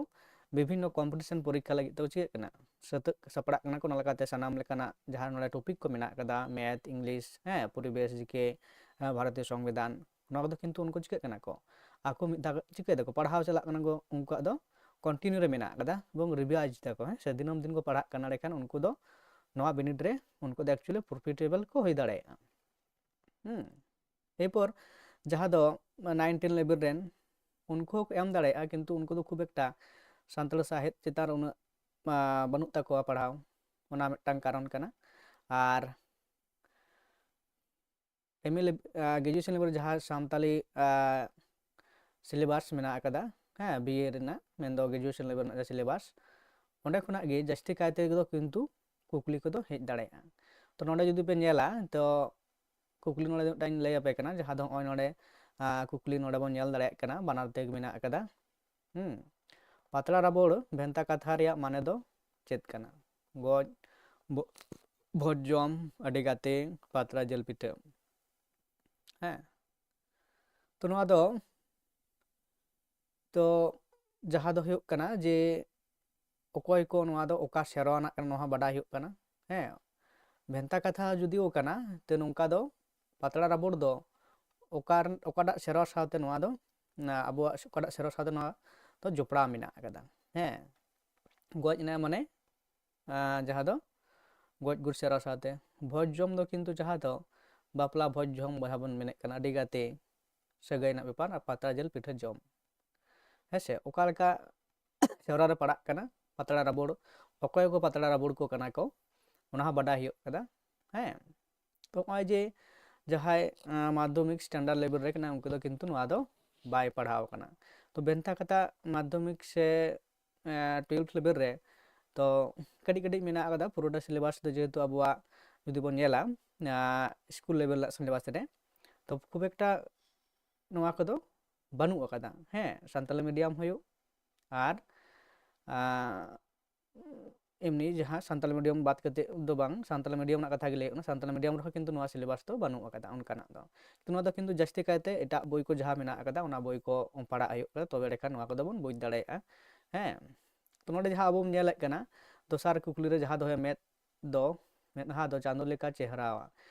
ᱵᱤᱵᱷᱤᱱᱱᱚ ᱠᱚᱢᱯᱤᱴᱤᱥᱚᱱ ᱯᱚᱨᱤᱠᱠᱷᱟ ᱞᱟᱹᱜᱤᱫ ᱛᱮ ᱪᱤᱠᱟᱹᱜ ᱠᱟᱱᱟ, ᱥᱟᱹᱛᱟᱹᱜ ᱥᱟᱯᱲᱟᱜ ᱠᱟᱱᱟ ᱠᱚ᱾ ᱚᱱᱟ ᱞᱮᱠᱟᱛᱮ ᱥᱟᱱᱟᱢ ᱞᱮᱠᱟᱱᱟᱜ ᱡᱟᱦᱟᱸ ᱱᱚᱰᱮ ᱴᱚᱯᱤᱠ ᱠᱚ ᱢᱮᱱᱟᱜ ᱠᱟᱫᱟ, ᱢᱮᱛᱷ, ᱤᱝᱞᱤᱥ, ᱦᱮᱸ, ᱯᱚᱨᱤᱵᱮᱥ, ᱡᱤ ᱠᱮ, ᱦᱮᱸ, ᱵᱷᱟᱨᱚᱛᱤᱭᱚ ᱥᱚᱝᱵᱤᱫᱷᱟᱱ, ᱱᱚᱣᱟ ᱠᱚᱫᱚ ᱠᱤᱱᱛᱩ ᱩᱱᱠᱩ ᱪᱤᱠᱟᱹᱜ ᱠᱟᱱᱟ ᱠᱚ, ᱟᱠᱚ ᱢᱤᱫ ᱫᱷᱟᱣ ᱪᱤᱠᱟᱹᱭ ᱫᱟᱠᱚ, ᱯᱟᱲᱦᱟᱣ ᱪᱟᱞᱟᱜ ᱠᱟᱱᱟ ᱠᱚ, ᱩᱱᱠᱩᱣᱟᱜ ᱫᱚ ᱠᱚᱱᱴᱤᱱᱤᱭᱩ ᱨᱮ ᱢᱮᱱᱟᱜ ᱠᱟᱫᱟ ᱮᱵᱚᱝ ᱨᱤᱵᱷᱟᱭᱤᱡᱽ ᱫᱟᱠᱚ, ᱦᱮᱸ, ᱥᱮ ᱫᱤᱱᱟᱹᱢ ᱫᱤᱱ ᱠᱚ ᱯᱟᱲᱦᱟᱜ ᱠᱟᱱᱟ, ᱮᱸᱰᱮᱠᱷᱟᱱ ᱩᱱᱠᱩ ᱫᱚ ᱱᱚᱣᱟ ᱵᱤᱱᱤᱰ ᱨᱮ ᱩᱱᱠᱩ ᱫᱚ ᱮᱠᱪᱩᱭᱮᱞᱤ ᱯᱨᱚᱯᱷᱤᱴᱮᱵᱚᱞ ᱠᱚ ᱦᱩᱭ ᱫᱟᱲᱮᱭᱟᱜᱼᱟ᱾ ᱦᱩᱸ᱾ ᱮᱨᱯᱚᱨ ᱡᱟᱦᱟᱸ ᱫᱚ ᱱᱟᱭᱤᱱ ᱴᱮᱱ ᱞᱮᱵᱮᱞ ᱨᱮᱱ, ᱩᱱᱠᱩ ᱦᱚᱸᱠᱚ ᱮᱢ ᱫᱟᱲᱮᱭᱟᱜᱼᱟ, ᱠᱤᱱᱛᱩ ᱩᱱᱠᱩ ᱫᱚ ᱠᱷᱩᱵ ᱮᱠᱴᱟ ᱥᱟᱱᱛᱟᱲᱤ ᱥᱟᱶᱦᱮᱫ ᱪᱮᱛᱟᱱ ᱨᱮ ᱩᱱᱟᱹᱜ, ᱟ, ᱵᱟᱹᱱᱩᱜ ᱛᱟᱠᱚᱣᱟ ᱯᱟᱲᱦᱟᱣ, ᱚᱱᱟ ᱢᱤᱫᱴᱟᱝ ᱠᱟᱨᱚᱱ ᱠᱟᱱᱟ᱾ ᱟᱨ ᱮᱢ ᱮ ᱞᱮᱵ-, ᱟ, ᱜᱨᱮᱡᱩᱭᱮᱥᱚᱱ ᱞᱮᱵᱮᱞ ᱨᱮ ᱡᱟᱦᱟᱸ ᱥᱟᱱᱛᱟᱲᱤ, ᱟ, ᱥᱤᱞᱮᱵᱟᱥ ᱢᱮᱱᱟᱜ ᱟᱠᱟᱫᱟ, ᱦᱮᱸ, ᱵᱤ ᱮ ᱨᱮᱱᱟᱜ, ᱢᱮᱱᱫᱚ ᱜᱨᱮᱡᱩᱭᱮᱥᱚᱱ ᱞᱮᱵᱮᱞ ᱨᱮᱱᱟᱜ ᱡᱟᱦᱟᱸ ᱥᱤᱞᱮᱵᱟᱥ, ᱚᱸᱰᱮ ᱠᱷᱚᱱᱟᱜ ᱜᱮ ᱡᱟᱹᱥᱛᱤ ᱠᱟᱭᱛᱮ ᱫᱚ ᱠᱤᱱᱛᱩ ᱠᱩᱠᱞᱤ ᱠᱚᱫᱚ ᱦᱮᱡ ᱫᱟᱲᱮᱭᱟᱜᱼᱟ᱾ ᱛᱚ ᱱᱚᱰᱮ ᱡᱩᱫᱤ ᱯᱮ ᱧᱮᱞᱟ, ᱛᱚ ᱠᱩᱠᱞᱤ ᱱᱚᱰᱮ ᱢᱤᱫᱴᱟᱝ ᱞᱟᱹᱭ ᱟᱯᱮ ᱠᱟᱱᱟ, ᱡᱟᱦᱟᱸ ᱫᱚ ᱱᱚᱜᱼᱚᱭ ᱱᱚᱰᱮ, ᱟ, ᱠᱩᱠᱞᱤ ᱱᱚᱰᱮ ᱵᱚᱱ ᱧᱮᱞ ᱫᱟᱲᱮᱭᱟᱜ ᱠᱟᱱᱟ, ᱵᱟᱱᱟᱨ ᱛᱮᱜᱮ ᱢᱮᱱᱟᱜ ᱟᱠᱟᱫᱟ᱾ ᱦᱩᱸ᱾ ᱯᱟᱛᱲᱟ ᱨᱟᱵᱚᱲ ᱵᱷᱮᱱᱛᱟ ᱠᱟᱛᱷᱟ ᱨᱮᱭᱟᱜ ᱢᱟᱱᱮ ᱫᱚ ᱪᱮᱫ ᱠᱟᱱᱟ? ᱜᱚᱡ, ᱵᱚ-, ᱵᱷᱚᱡᱽ ᱡᱚᱢ, ᱟᱹᱰᱤ ᱜᱟᱛᱮ, ᱯᱟᱛᱲᱟ ᱡᱤᱞ ᱯᱤᱴᱷᱟᱹ᱾ ᱦᱮᱸ᱾ ᱛᱚ ᱱᱚᱣᱟ ᱫᱚ, ᱛᱚ ᱡᱟᱦᱟᱸ ᱫᱚ ᱦᱩᱭᱩᱜ ᱠᱟᱱᱟ ᱡᱮ ᱚᱠᱚᱭ ᱠᱚ ᱱᱚᱣᱟ ᱫᱚ ᱚᱠᱟ ᱥᱮᱨᱣᱟ ᱨᱮᱱᱟᱜ ᱠᱟᱱᱟ, ᱱᱚᱣᱟ ᱦᱚᱸ ᱵᱟᱰᱟᱭ ᱦᱩᱭᱩᱜ ᱠᱟᱱᱟ᱾ ᱦᱮᱸ, ᱵᱷᱮᱱᱛᱟ ᱠᱟᱛᱷᱟ ᱡᱩᱫᱤᱭᱳ ᱠᱟᱱᱟ, ᱛᱚ ᱱᱚᱝᱠᱟ ᱫᱚ ᱯᱟᱛᱲᱟ ᱨᱟᱵᱚᱲ ᱫᱚ ᱚᱠᱟ, ᱚᱠᱟᱴᱟᱜ ᱥᱮᱨᱣᱟ ᱥᱟᱶᱛᱮ ᱱᱚᱣᱟ ᱫᱚ, ᱟᱵᱚᱣᱟᱜ ᱚᱠᱟᱴᱟᱜ ᱥᱮᱨᱣᱟ ᱥᱟᱶᱛᱮ ᱱᱚᱣᱟ ᱫᱚ ᱡᱚᱯᱲᱟᱣ ᱢᱮᱱᱟᱜ ᱟᱠᱟᱫᱟ? ᱦᱮᱸ, ᱜᱚᱡ ᱮᱱᱟᱭ ᱢᱟᱱᱮ, ᱟᱸ, ᱡᱟᱦᱟᱸ ᱫᱚ ᱜᱚᱡ ᱜᱩᱨ ᱥᱮᱨᱣᱟ ᱥᱟᱶᱛᱮ᱾ ᱵᱷᱚᱡᱽ ᱡᱚᱢ ᱫᱚ ᱠᱤᱱᱛᱩ ᱡᱟᱦᱟᱸ ᱫᱚ ᱵᱟᱯᱞᱟ ᱵᱷᱚᱡᱽ ᱡᱚᱢ, ᱵᱚᱭᱦᱟ ᱵᱚᱱ ᱢᱮᱱᱮᱫ ᱠᱟᱱᱟ, ᱟᱹᱰᱤ ᱜᱟᱛᱮ ᱥᱟᱹᱜᱟᱹᱭ ᱨᱮᱱᱟᱜ ᱵᱮᱯᱟᱨ, ᱟᱨ ᱯᱟᱛᱲᱟ ᱡᱤᱞ ᱯᱤᱴᱷᱟᱹ ᱡᱚᱢ᱾ ᱦᱮᱸ ᱥᱮ, ᱚᱠᱟ ᱞᱮᱠᱟ ᱥᱮᱨᱣᱟ ᱨᱮ ᱯᱟᱲᱟᱜ ᱠᱟᱱᱟ ᱯᱟᱛᱲᱟ ᱨᱟᱵᱚᱲ, ᱚᱠᱚᱭ ᱠᱚ ᱯᱟᱛᱲᱟ ᱨᱟᱵᱚᱲ ᱠᱚ ᱠᱟᱱᱟ ᱠᱚ, ᱚᱱᱟ ᱦᱚᱸ ᱵᱟᱰᱟᱭ ᱦᱩᱭᱩᱜ ᱠᱟᱱᱟ᱾ ᱦᱮᱸ, ᱛᱚ ᱱᱚᱜᱼᱚᱭ ᱡᱮ ᱡᱟᱦᱟᱸᱭ ᱢᱟᱫᱽᱫᱷᱚᱢᱤᱠ ᱥᱴᱮᱱᱰᱟᱨᱰ ᱞᱮᱵᱮᱞ ᱨᱮ ᱠᱟᱱᱟ, ᱩᱱᱠᱩ ᱫᱚ ᱠᱤᱱᱛᱩ ᱱᱚᱣᱟ ᱫᱚ ᱵᱟᱭ ᱯᱟᱲᱦᱟᱣ ᱠᱟᱱᱟ᱾ ᱛᱚ ᱵᱷᱮᱱᱛᱟ ᱠᱟᱛᱷᱟ, ᱢᱟᱫᱽᱫᱷᱚᱢᱤᱠ ᱥᱮ ᱴᱩᱭᱮᱞᱵᱷ ᱞᱮᱵᱮᱞ ᱨᱮ ᱛᱚ ᱠᱟᱹᱴᱤᱡ ᱠᱟᱹᱴᱤᱡ ᱢᱮᱱᱟᱜ ᱟᱠᱟᱫᱟ ᱯᱩᱨᱟᱹᱴᱟ ᱥᱤᱞᱮᱵᱟᱥ ᱫᱚ, ᱡᱮᱦᱮᱛᱩ ᱟᱵᱚᱣᱟᱜ ᱡᱩᱫᱤ ᱵᱚᱱ ᱧᱮᱞᱟ ᱥᱠᱩᱞ ᱞᱮᱵᱮᱞ ᱨᱮᱱᱟᱜ ᱥᱤᱞᱮᱵᱟᱥ ᱨᱮ, ᱛᱚ ᱠᱷᱩᱵ ᱮᱠᱴᱟ ᱱᱚᱣᱟ ᱠᱚᱫᱚ ᱵᱟᱹᱱᱩᱜ ᱟᱠᱟᱫᱟ᱾ ᱦᱮᱸ, ᱥᱟᱱᱛᱟᱞᱤ ᱢᱤᱰᱤᱭᱟᱢ ᱦᱩᱭᱩᱜ ᱟᱨ ᱮᱢᱱᱤ ᱡᱟᱦᱟᱸ ᱥᱟᱱᱛᱟᱞᱤ ᱢᱤᱰᱤᱭᱟᱢ ᱵᱟᱫ ᱠᱟᱛᱮ ᱫᱚ ᱵᱟᱝ, ᱥᱟᱱᱛᱟᱞᱤ ᱢᱤᱰᱤᱭᱟᱢ ᱨᱮᱱᱟᱜ ᱠᱟᱛᱷᱟ ᱜᱮ ᱞᱟᱹᱭ ᱦᱩᱭᱩᱜ ᱠᱟᱱᱟ, ᱥᱟᱱᱛᱟᱞᱤ ᱢᱤᱰᱤᱭᱟᱢ ᱨᱮᱦᱚᱸ ᱠᱤᱱᱛᱩ ᱱᱚᱣᱟ ᱥᱤᱞᱮᱵᱟᱥ ᱫᱚ ᱵᱟᱹᱱᱩᱜ ᱟᱠᱟᱫᱟ ᱚᱱᱠᱟᱱᱟᱜ ᱫᱚ᱾ ᱠᱤᱱᱛᱩ ᱱᱚᱣᱟ ᱫᱚ ᱠᱤᱱᱛᱩ ᱡᱟᱹᱥᱛᱤ ᱠᱟᱭᱛᱮ ᱮᱴᱟᱜ ᱵᱳᱭ ᱠᱚ ᱡᱟᱦᱟᱸ ᱢᱮᱱᱟᱜ ᱟᱠᱟᱫᱟ, ᱚᱱᱟ ᱵᱳᱭ ᱠᱚ ᱯᱟᱲᱦᱟᱜ ᱦᱩᱭᱩᱜ ᱠᱟᱱᱟ, ᱛᱚᱵᱮ ᱮᱸᱰᱮᱠᱷᱟᱱ ᱱᱚᱣᱟ ᱠᱚᱫᱚ ᱵᱚᱱ ᱵᱩᱡᱽ ᱫᱟᱲᱮᱭᱟᱜᱼᱟ᱾ ᱦᱮᱸ, ᱛᱚ ᱱᱚᱰᱮ ᱡᱟᱦᱟᱸ ᱟᱵᱚ ᱵᱚᱱ ᱧᱮᱞᱮᱫ ᱠᱟᱱᱟ, ᱫᱚᱥᱟᱨ ᱠᱩᱠᱞᱤ ᱨᱮ ᱡᱟᱦᱟᱸ ᱫᱚ ᱢᱮᱫ ᱫᱚ, ᱢᱮᱫᱦᱟ ᱫᱚ ᱪᱟᱸᱫᱚ ᱞᱮᱠᱟ ᱪᱮᱦᱨᱟᱣᱟ,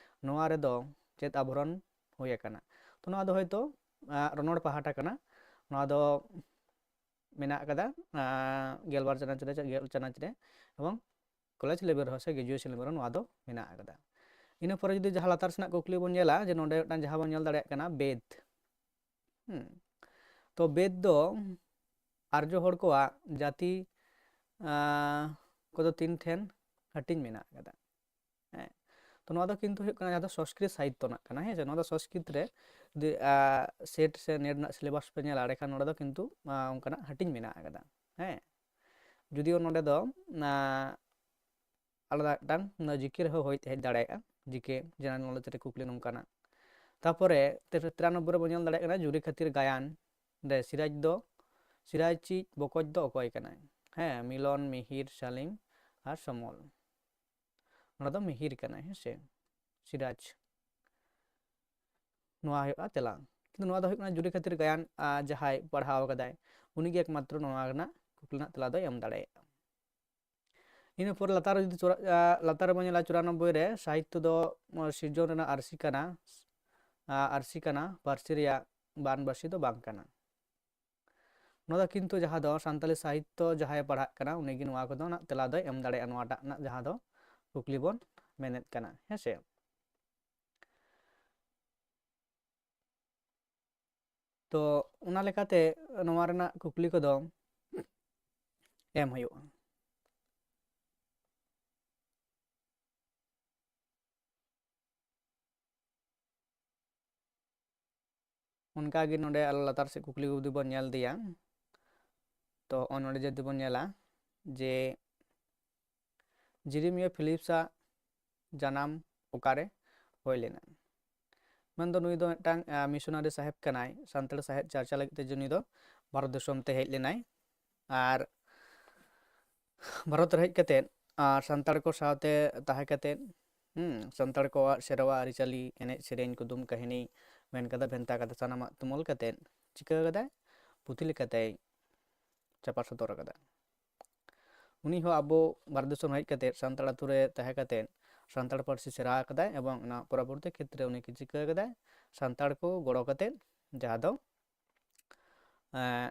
ᱱᱚᱣᱟ ᱨᱮᱫᱚ ᱪᱮᱫ ᱟᱵᱷᱨᱚᱱ ᱦᱩᱭ ᱟᱠᱟᱱᱟ? ᱛᱚ ᱱᱚᱣᱟ ᱫᱚ ᱦᱚᱭᱛᱳ ᱨᱚᱱᱚᱲ ᱯᱟᱦᱴᱟ ᱠᱟᱱᱟ᱾ ᱱᱚᱣᱟ ᱫᱚ ᱢᱮᱱᱟᱜ ᱟᱠᱟᱫᱟ ᱜᱮᱞᱵᱟᱨ ᱪᱟᱱᱟᱪ ᱨᱮ, ᱜᱮᱞ ᱪᱟᱱᱟᱪ ᱨᱮ, ᱮᱵᱚᱝ ᱠᱚᱞᱮᱡᱽ ᱞᱮᱵᱮᱞ ᱨᱮᱦᱚᱸ ᱥᱮ ᱜᱨᱮᱡᱩᱭᱮᱥᱚᱱ ᱞᱮᱵᱮᱞ ᱨᱮᱦᱚᱸ ᱱᱚᱣᱟ ᱫᱚ ᱢᱮᱱᱟᱜ ᱟᱠᱟᱫᱟ᱾ ᱤᱱᱟᱹ ᱯᱚᱨᱮ ᱡᱩᱫᱤ ᱡᱟᱦᱟᱸ ᱞᱟᱛᱟᱨ ᱥᱮᱱᱟᱜ ᱠᱩᱠᱞᱤ ᱵᱚᱱ ᱧᱮᱞᱟ, ᱡᱮ ᱱᱚᱰᱮ ᱢᱤᱫᱴᱟᱝ ᱡᱟᱦᱟᱸ ᱵᱚᱱ ᱧᱮᱞ ᱫᱟᱲᱮᱭᱟᱜ ᱠᱟᱱᱟ ᱵᱮᱫ᱾ ᱦᱩᱸ᱾ ᱛᱚ ᱵᱮᱫ ᱫᱚ ᱟᱨᱡᱚ ᱦᱚᱲ ᱠᱚᱣᱟᱜ ᱡᱟᱹᱛᱤ ᱟᱸ, ᱠᱚᱫᱚ ᱛᱤᱱ ᱴᱷᱮᱱ ᱦᱟᱹᱴᱤᱧ ᱢᱮᱱᱟᱜ ᱟᱠᱟᱫᱟ? ᱦᱮᱸ, ᱛᱚ ᱱᱚᱣᱟ ᱫᱚ ᱠᱤᱱᱛᱩ ᱦᱩᱭᱩᱜ ᱠᱟᱱᱟ ᱡᱟᱦᱟᱸ ᱫᱚ ᱥᱚᱥᱠᱨᱤᱛ ᱥᱟᱦᱤᱛᱛᱚ ᱨᱮᱱᱟᱜ ᱠᱟᱱᱟ᱾ ᱦᱮᱸ ᱥᱮ, ᱱᱚᱣᱟ ᱫᱚ ᱥᱚᱥᱠᱨᱤᱛ ᱨᱮ ᱡᱩᱫᱤ ᱥᱮᱴ ᱥᱮ ᱱᱮᱴ ᱨᱮᱱᱟᱜ ᱥᱤᱞᱮᱵᱟᱥ ᱯᱮ ᱧᱮᱞᱟ, ᱮᱸᱰᱮᱠᱷᱟᱱ ᱱᱚᱰᱮ ᱫᱚ ᱠᱤᱱᱛᱩ ᱚᱱᱠᱟᱱᱟᱜ ᱦᱟᱹᱴᱤᱧ ᱢᱮᱱᱟᱜ ᱟᱠᱟᱫᱟ᱾ ᱦᱮᱸ, ᱡᱩᱫᱤᱭᱳ ᱱᱚᱰᱮ ᱫᱚ ᱟᱞᱟᱫᱟ ᱢᱤᱫᱴᱟᱝ ᱡᱤᱠᱮ ᱨᱮᱦᱚᱸ ᱦᱩᱭ ᱦᱮᱡ ᱫᱟᱲᱮᱭᱟᱜᱼᱟ, ᱡᱤᱠᱮ ᱡᱮᱱᱟᱨᱮᱞ ᱱᱚᱞᱮᱡᱽ ᱨᱮ ᱠᱩᱠᱞᱤ ᱱᱚᱝᱠᱟᱱᱟᱜ᱾ ᱛᱟᱯᱚᱨᱮ ᱛᱤᱨᱟᱱᱚᱵᱵᱳᱭ ᱨᱮᱵᱚᱱ ᱧᱮᱞ ᱫᱟᱲᱮᱭᱟᱜ ᱠᱟᱱᱟ ᱡᱩᱨᱤ ᱠᱷᱟᱹᱛᱤᱨ ᱜᱟᱭᱟᱱ ᱨᱮ ᱥᱤᱨᱟᱡᱽ ᱫᱚ, ᱥᱤᱨᱟᱡᱽᱤᱡ ᱵᱚᱠᱚᱡ ᱫᱚ ᱚᱠᱚᱭ ᱠᱟᱱᱟᱭ? ᱦᱮᱸ, ᱢᱤᱞᱚᱱ, ᱢᱤᱦᱤᱨ, ᱥᱟᱞᱤᱢ ᱟᱨ ᱥᱚᱢᱚᱞ᱾ ᱱᱚᱰᱮ ᱫᱚ ᱢᱤᱦᱤᱨ ᱠᱟᱱᱟᱭ, ᱦᱮᱸ ᱥᱮ, ᱥᱤᱨᱟᱡᱽ᱾ ᱱᱚᱣᱟ ᱦᱩᱭᱩᱜᱼᱟ ᱛᱮᱞᱟ᱾ ᱠᱤᱱᱛᱩ ᱱᱚᱣᱟ ᱫᱚ ᱦᱩᱭᱩᱜ ᱠᱟᱱᱟ ᱡᱩᱨᱤ ᱠᱷᱟᱹᱛᱤᱨ ᱜᱟᱭᱟᱱ ᱡᱟᱦᱟᱸᱭ ᱯᱟᱲᱦᱟᱣ ᱟᱠᱟᱫᱟᱭ, ᱩᱱᱤᱜᱮ ᱮᱠᱢᱟᱛᱨᱚ ᱱᱚᱣᱟ ᱨᱮᱱᱟᱜ ᱠᱩᱠᱞᱤ ᱨᱮᱱᱟᱜ ᱛᱮᱞᱟ ᱫᱚᱭ ᱮᱢ ᱫᱟᱲᱮᱭᱟᱜᱼᱟ᱾ ᱤᱱᱟᱹ ᱯᱚᱨᱮ ᱞᱟᱛᱟᱨ ᱨᱮ ᱡᱩᱫᱤ ᱪᱚᱨᱟ-, ᱟ, ᱞᱟᱛᱟᱨ ᱨᱮᱵᱚᱱ ᱧᱮᱞᱟ ᱪᱩᱨᱟᱱᱚᱵᱵᱳᱭ ᱨᱮ, ᱥᱟᱦᱤᱛᱛᱚ ᱫᱚ ᱥᱤᱨᱡᱚᱱ ᱨᱮᱱᱟᱜ ᱟᱹᱨᱥᱤ ᱠᱟᱱᱟ, ᱟ, ᱟᱹᱨᱥᱤ ᱠᱟᱱᱟ, ᱯᱟᱹᱨᱥᱤ ᱨᱮᱭᱟᱜ ᱵᱟᱱᱵᱟᱹᱥᱤ ᱫᱚ ᱵᱟᱝ ᱠᱟᱱᱟ᱾ ᱱᱚᱣᱟ ᱫᱚ ᱠᱤᱱᱛᱩ ᱡᱟᱦᱟᱸ ᱫᱚ ᱥᱟᱱᱛᱟᱞᱤ ᱥᱟᱦᱤᱛᱛᱚ ᱡᱟᱦᱟᱸᱭ ᱯᱟᱲᱦᱟᱜ ᱠᱟᱱᱟ, ᱩᱱᱤᱜᱮ ᱱᱚᱣᱟ ᱠᱚᱫᱚ ᱱᱟᱜ ᱛᱮᱞᱟ ᱫᱚᱭ ᱮᱢ ᱫᱟᱲᱮᱭᱟᱜᱼᱟ, ᱱᱚᱣᱟᱴᱟᱜ ᱨᱮᱱᱟᱜ ᱡᱟᱦᱟᱸ ᱫᱚ ᱠᱩᱠᱞᱤ ᱵᱚᱱ ᱢᱮᱱᱮᱫ ᱠᱟᱱᱟ, ᱦᱮᱸ ᱥᱮ᱾ ᱛᱚ ᱚᱱᱟ ᱞᱮᱠᱟᱛᱮ ᱱᱚᱣᱟ ᱨᱮᱱᱟᱜ ᱠᱩᱠᱞᱤ ᱠᱚᱫᱚ ᱮᱢ ᱦᱩᱭᱩᱜᱼᱟ᱾ ᱚᱱᱠᱟᱜᱮ ᱱᱚᱰᱮ ᱟᱨᱚ ᱞᱟᱛᱟᱨ ᱥᱮᱫ ᱠᱩᱠᱞᱤ ᱠᱚ ᱡᱩᱫᱤ ᱵᱚᱱ ᱧᱮᱞ ᱤᱫᱤᱭᱟ, ᱛᱚ ᱦᱚᱸᱜᱼᱚᱭ ᱱᱚᱰᱮ ᱡᱩᱫᱤ ᱵᱚᱱ ᱧᱮᱞᱟ ᱡᱮ ᱡᱤᱨᱤᱢᱤᱭᱟ ᱯᱷᱤᱞᱤᱯᱥᱟᱜ ᱡᱟᱱᱟᱢ ᱚᱠᱟᱨᱮ ᱦᱩᱭ ᱞᱮᱱᱟ? ᱢᱮᱱᱫᱚ ᱱᱩᱭ ᱫᱚ ᱢᱤᱫᱴᱟᱝ, ᱟ, ᱢᱤᱥᱚᱱᱟᱨᱤ ᱥᱟᱦᱮᱵ ᱠᱟᱱᱟᱭ᱾ ᱥᱟᱱᱛᱟᱲ ᱥᱟᱶᱦᱮᱫ ᱪᱟᱨᱪᱟ ᱞᱟᱹᱜᱤᱫ ᱛᱮ ᱱᱩᱭ ᱫᱚ ᱵᱷᱟᱨᱚᱛ ᱫᱤᱥᱚᱢ ᱛᱮ ᱦᱮᱡ ᱞᱮᱱᱟᱭ᱾ ᱟᱨ ᱵᱷᱟᱨᱚᱛ ᱨᱮ ᱦᱮᱡ ᱠᱟᱛᱮᱫ ᱟᱨ ᱥᱟᱱᱛᱟᱲ ᱠᱚ ᱥᱟᱶᱛᱮ ᱛᱟᱦᱮᱸ ᱠᱟᱛᱮᱫ, ᱦᱩᱸ, ᱥᱟᱱᱛᱟᱲ ᱠᱚᱣᱟᱜ ᱥᱮᱨᱣᱟ, ᱟᱹᱨᱤᱪᱟᱹᱞᱤ, ᱮᱱᱮᱡ ᱥᱮᱨᱮᱧ, ᱠᱩᱫᱩᱢ ᱠᱟᱹᱦᱱᱤ, ᱢᱮᱱ ᱠᱟᱛᱷᱟ ᱵᱷᱮᱱᱛᱟ ᱠᱟᱛᱷᱟ ᱥᱟᱱᱟᱢᱟᱜ ᱛᱩᱢᱟᱹᱞ ᱠᱟᱛᱮᱫ ᱪᱤᱠᱟᱹ ᱠᱟᱫᱟᱭ? ᱯᱩᱛᱷᱤ ᱞᱮᱠᱟᱛᱮᱭ ᱪᱷᱟᱯᱟ ᱥᱚᱫᱚᱨ ᱟᱠᱟᱫᱟ᱾ ᱩᱱᱤ ᱦᱚᱸ ᱟᱵᱚ ᱵᱷᱟᱨᱚᱛ ᱫᱤᱥᱚᱢ ᱦᱮᱡ ᱠᱟᱛᱮᱫ, ᱥᱟᱱᱛᱟᱲ ᱟᱛᱳ ᱨᱮ ᱛᱟᱦᱮᱸ ᱠᱟᱛᱮᱫ, ᱥᱟᱱᱛᱟᱲ ᱯᱟᱹᱨᱥᱤ ᱥᱮᱬᱟ ᱟᱠᱟᱫᱟᱭ ᱮᱵᱚᱝ ᱚᱱᱟ ᱯᱚᱨᱚᱵᱚᱨᱛᱤ ᱠᱷᱮᱛᱨᱮ ᱩᱱᱤ ᱪᱤᱠᱟᱹ ᱠᱟᱫᱟᱭ? ᱥᱟᱱᱛᱟᱲ ᱠᱚ ᱜᱚᱲᱚ ᱠᱟᱛᱮᱫ, ᱡᱟᱦᱟᱸ ᱫᱚ, ᱮᱸ,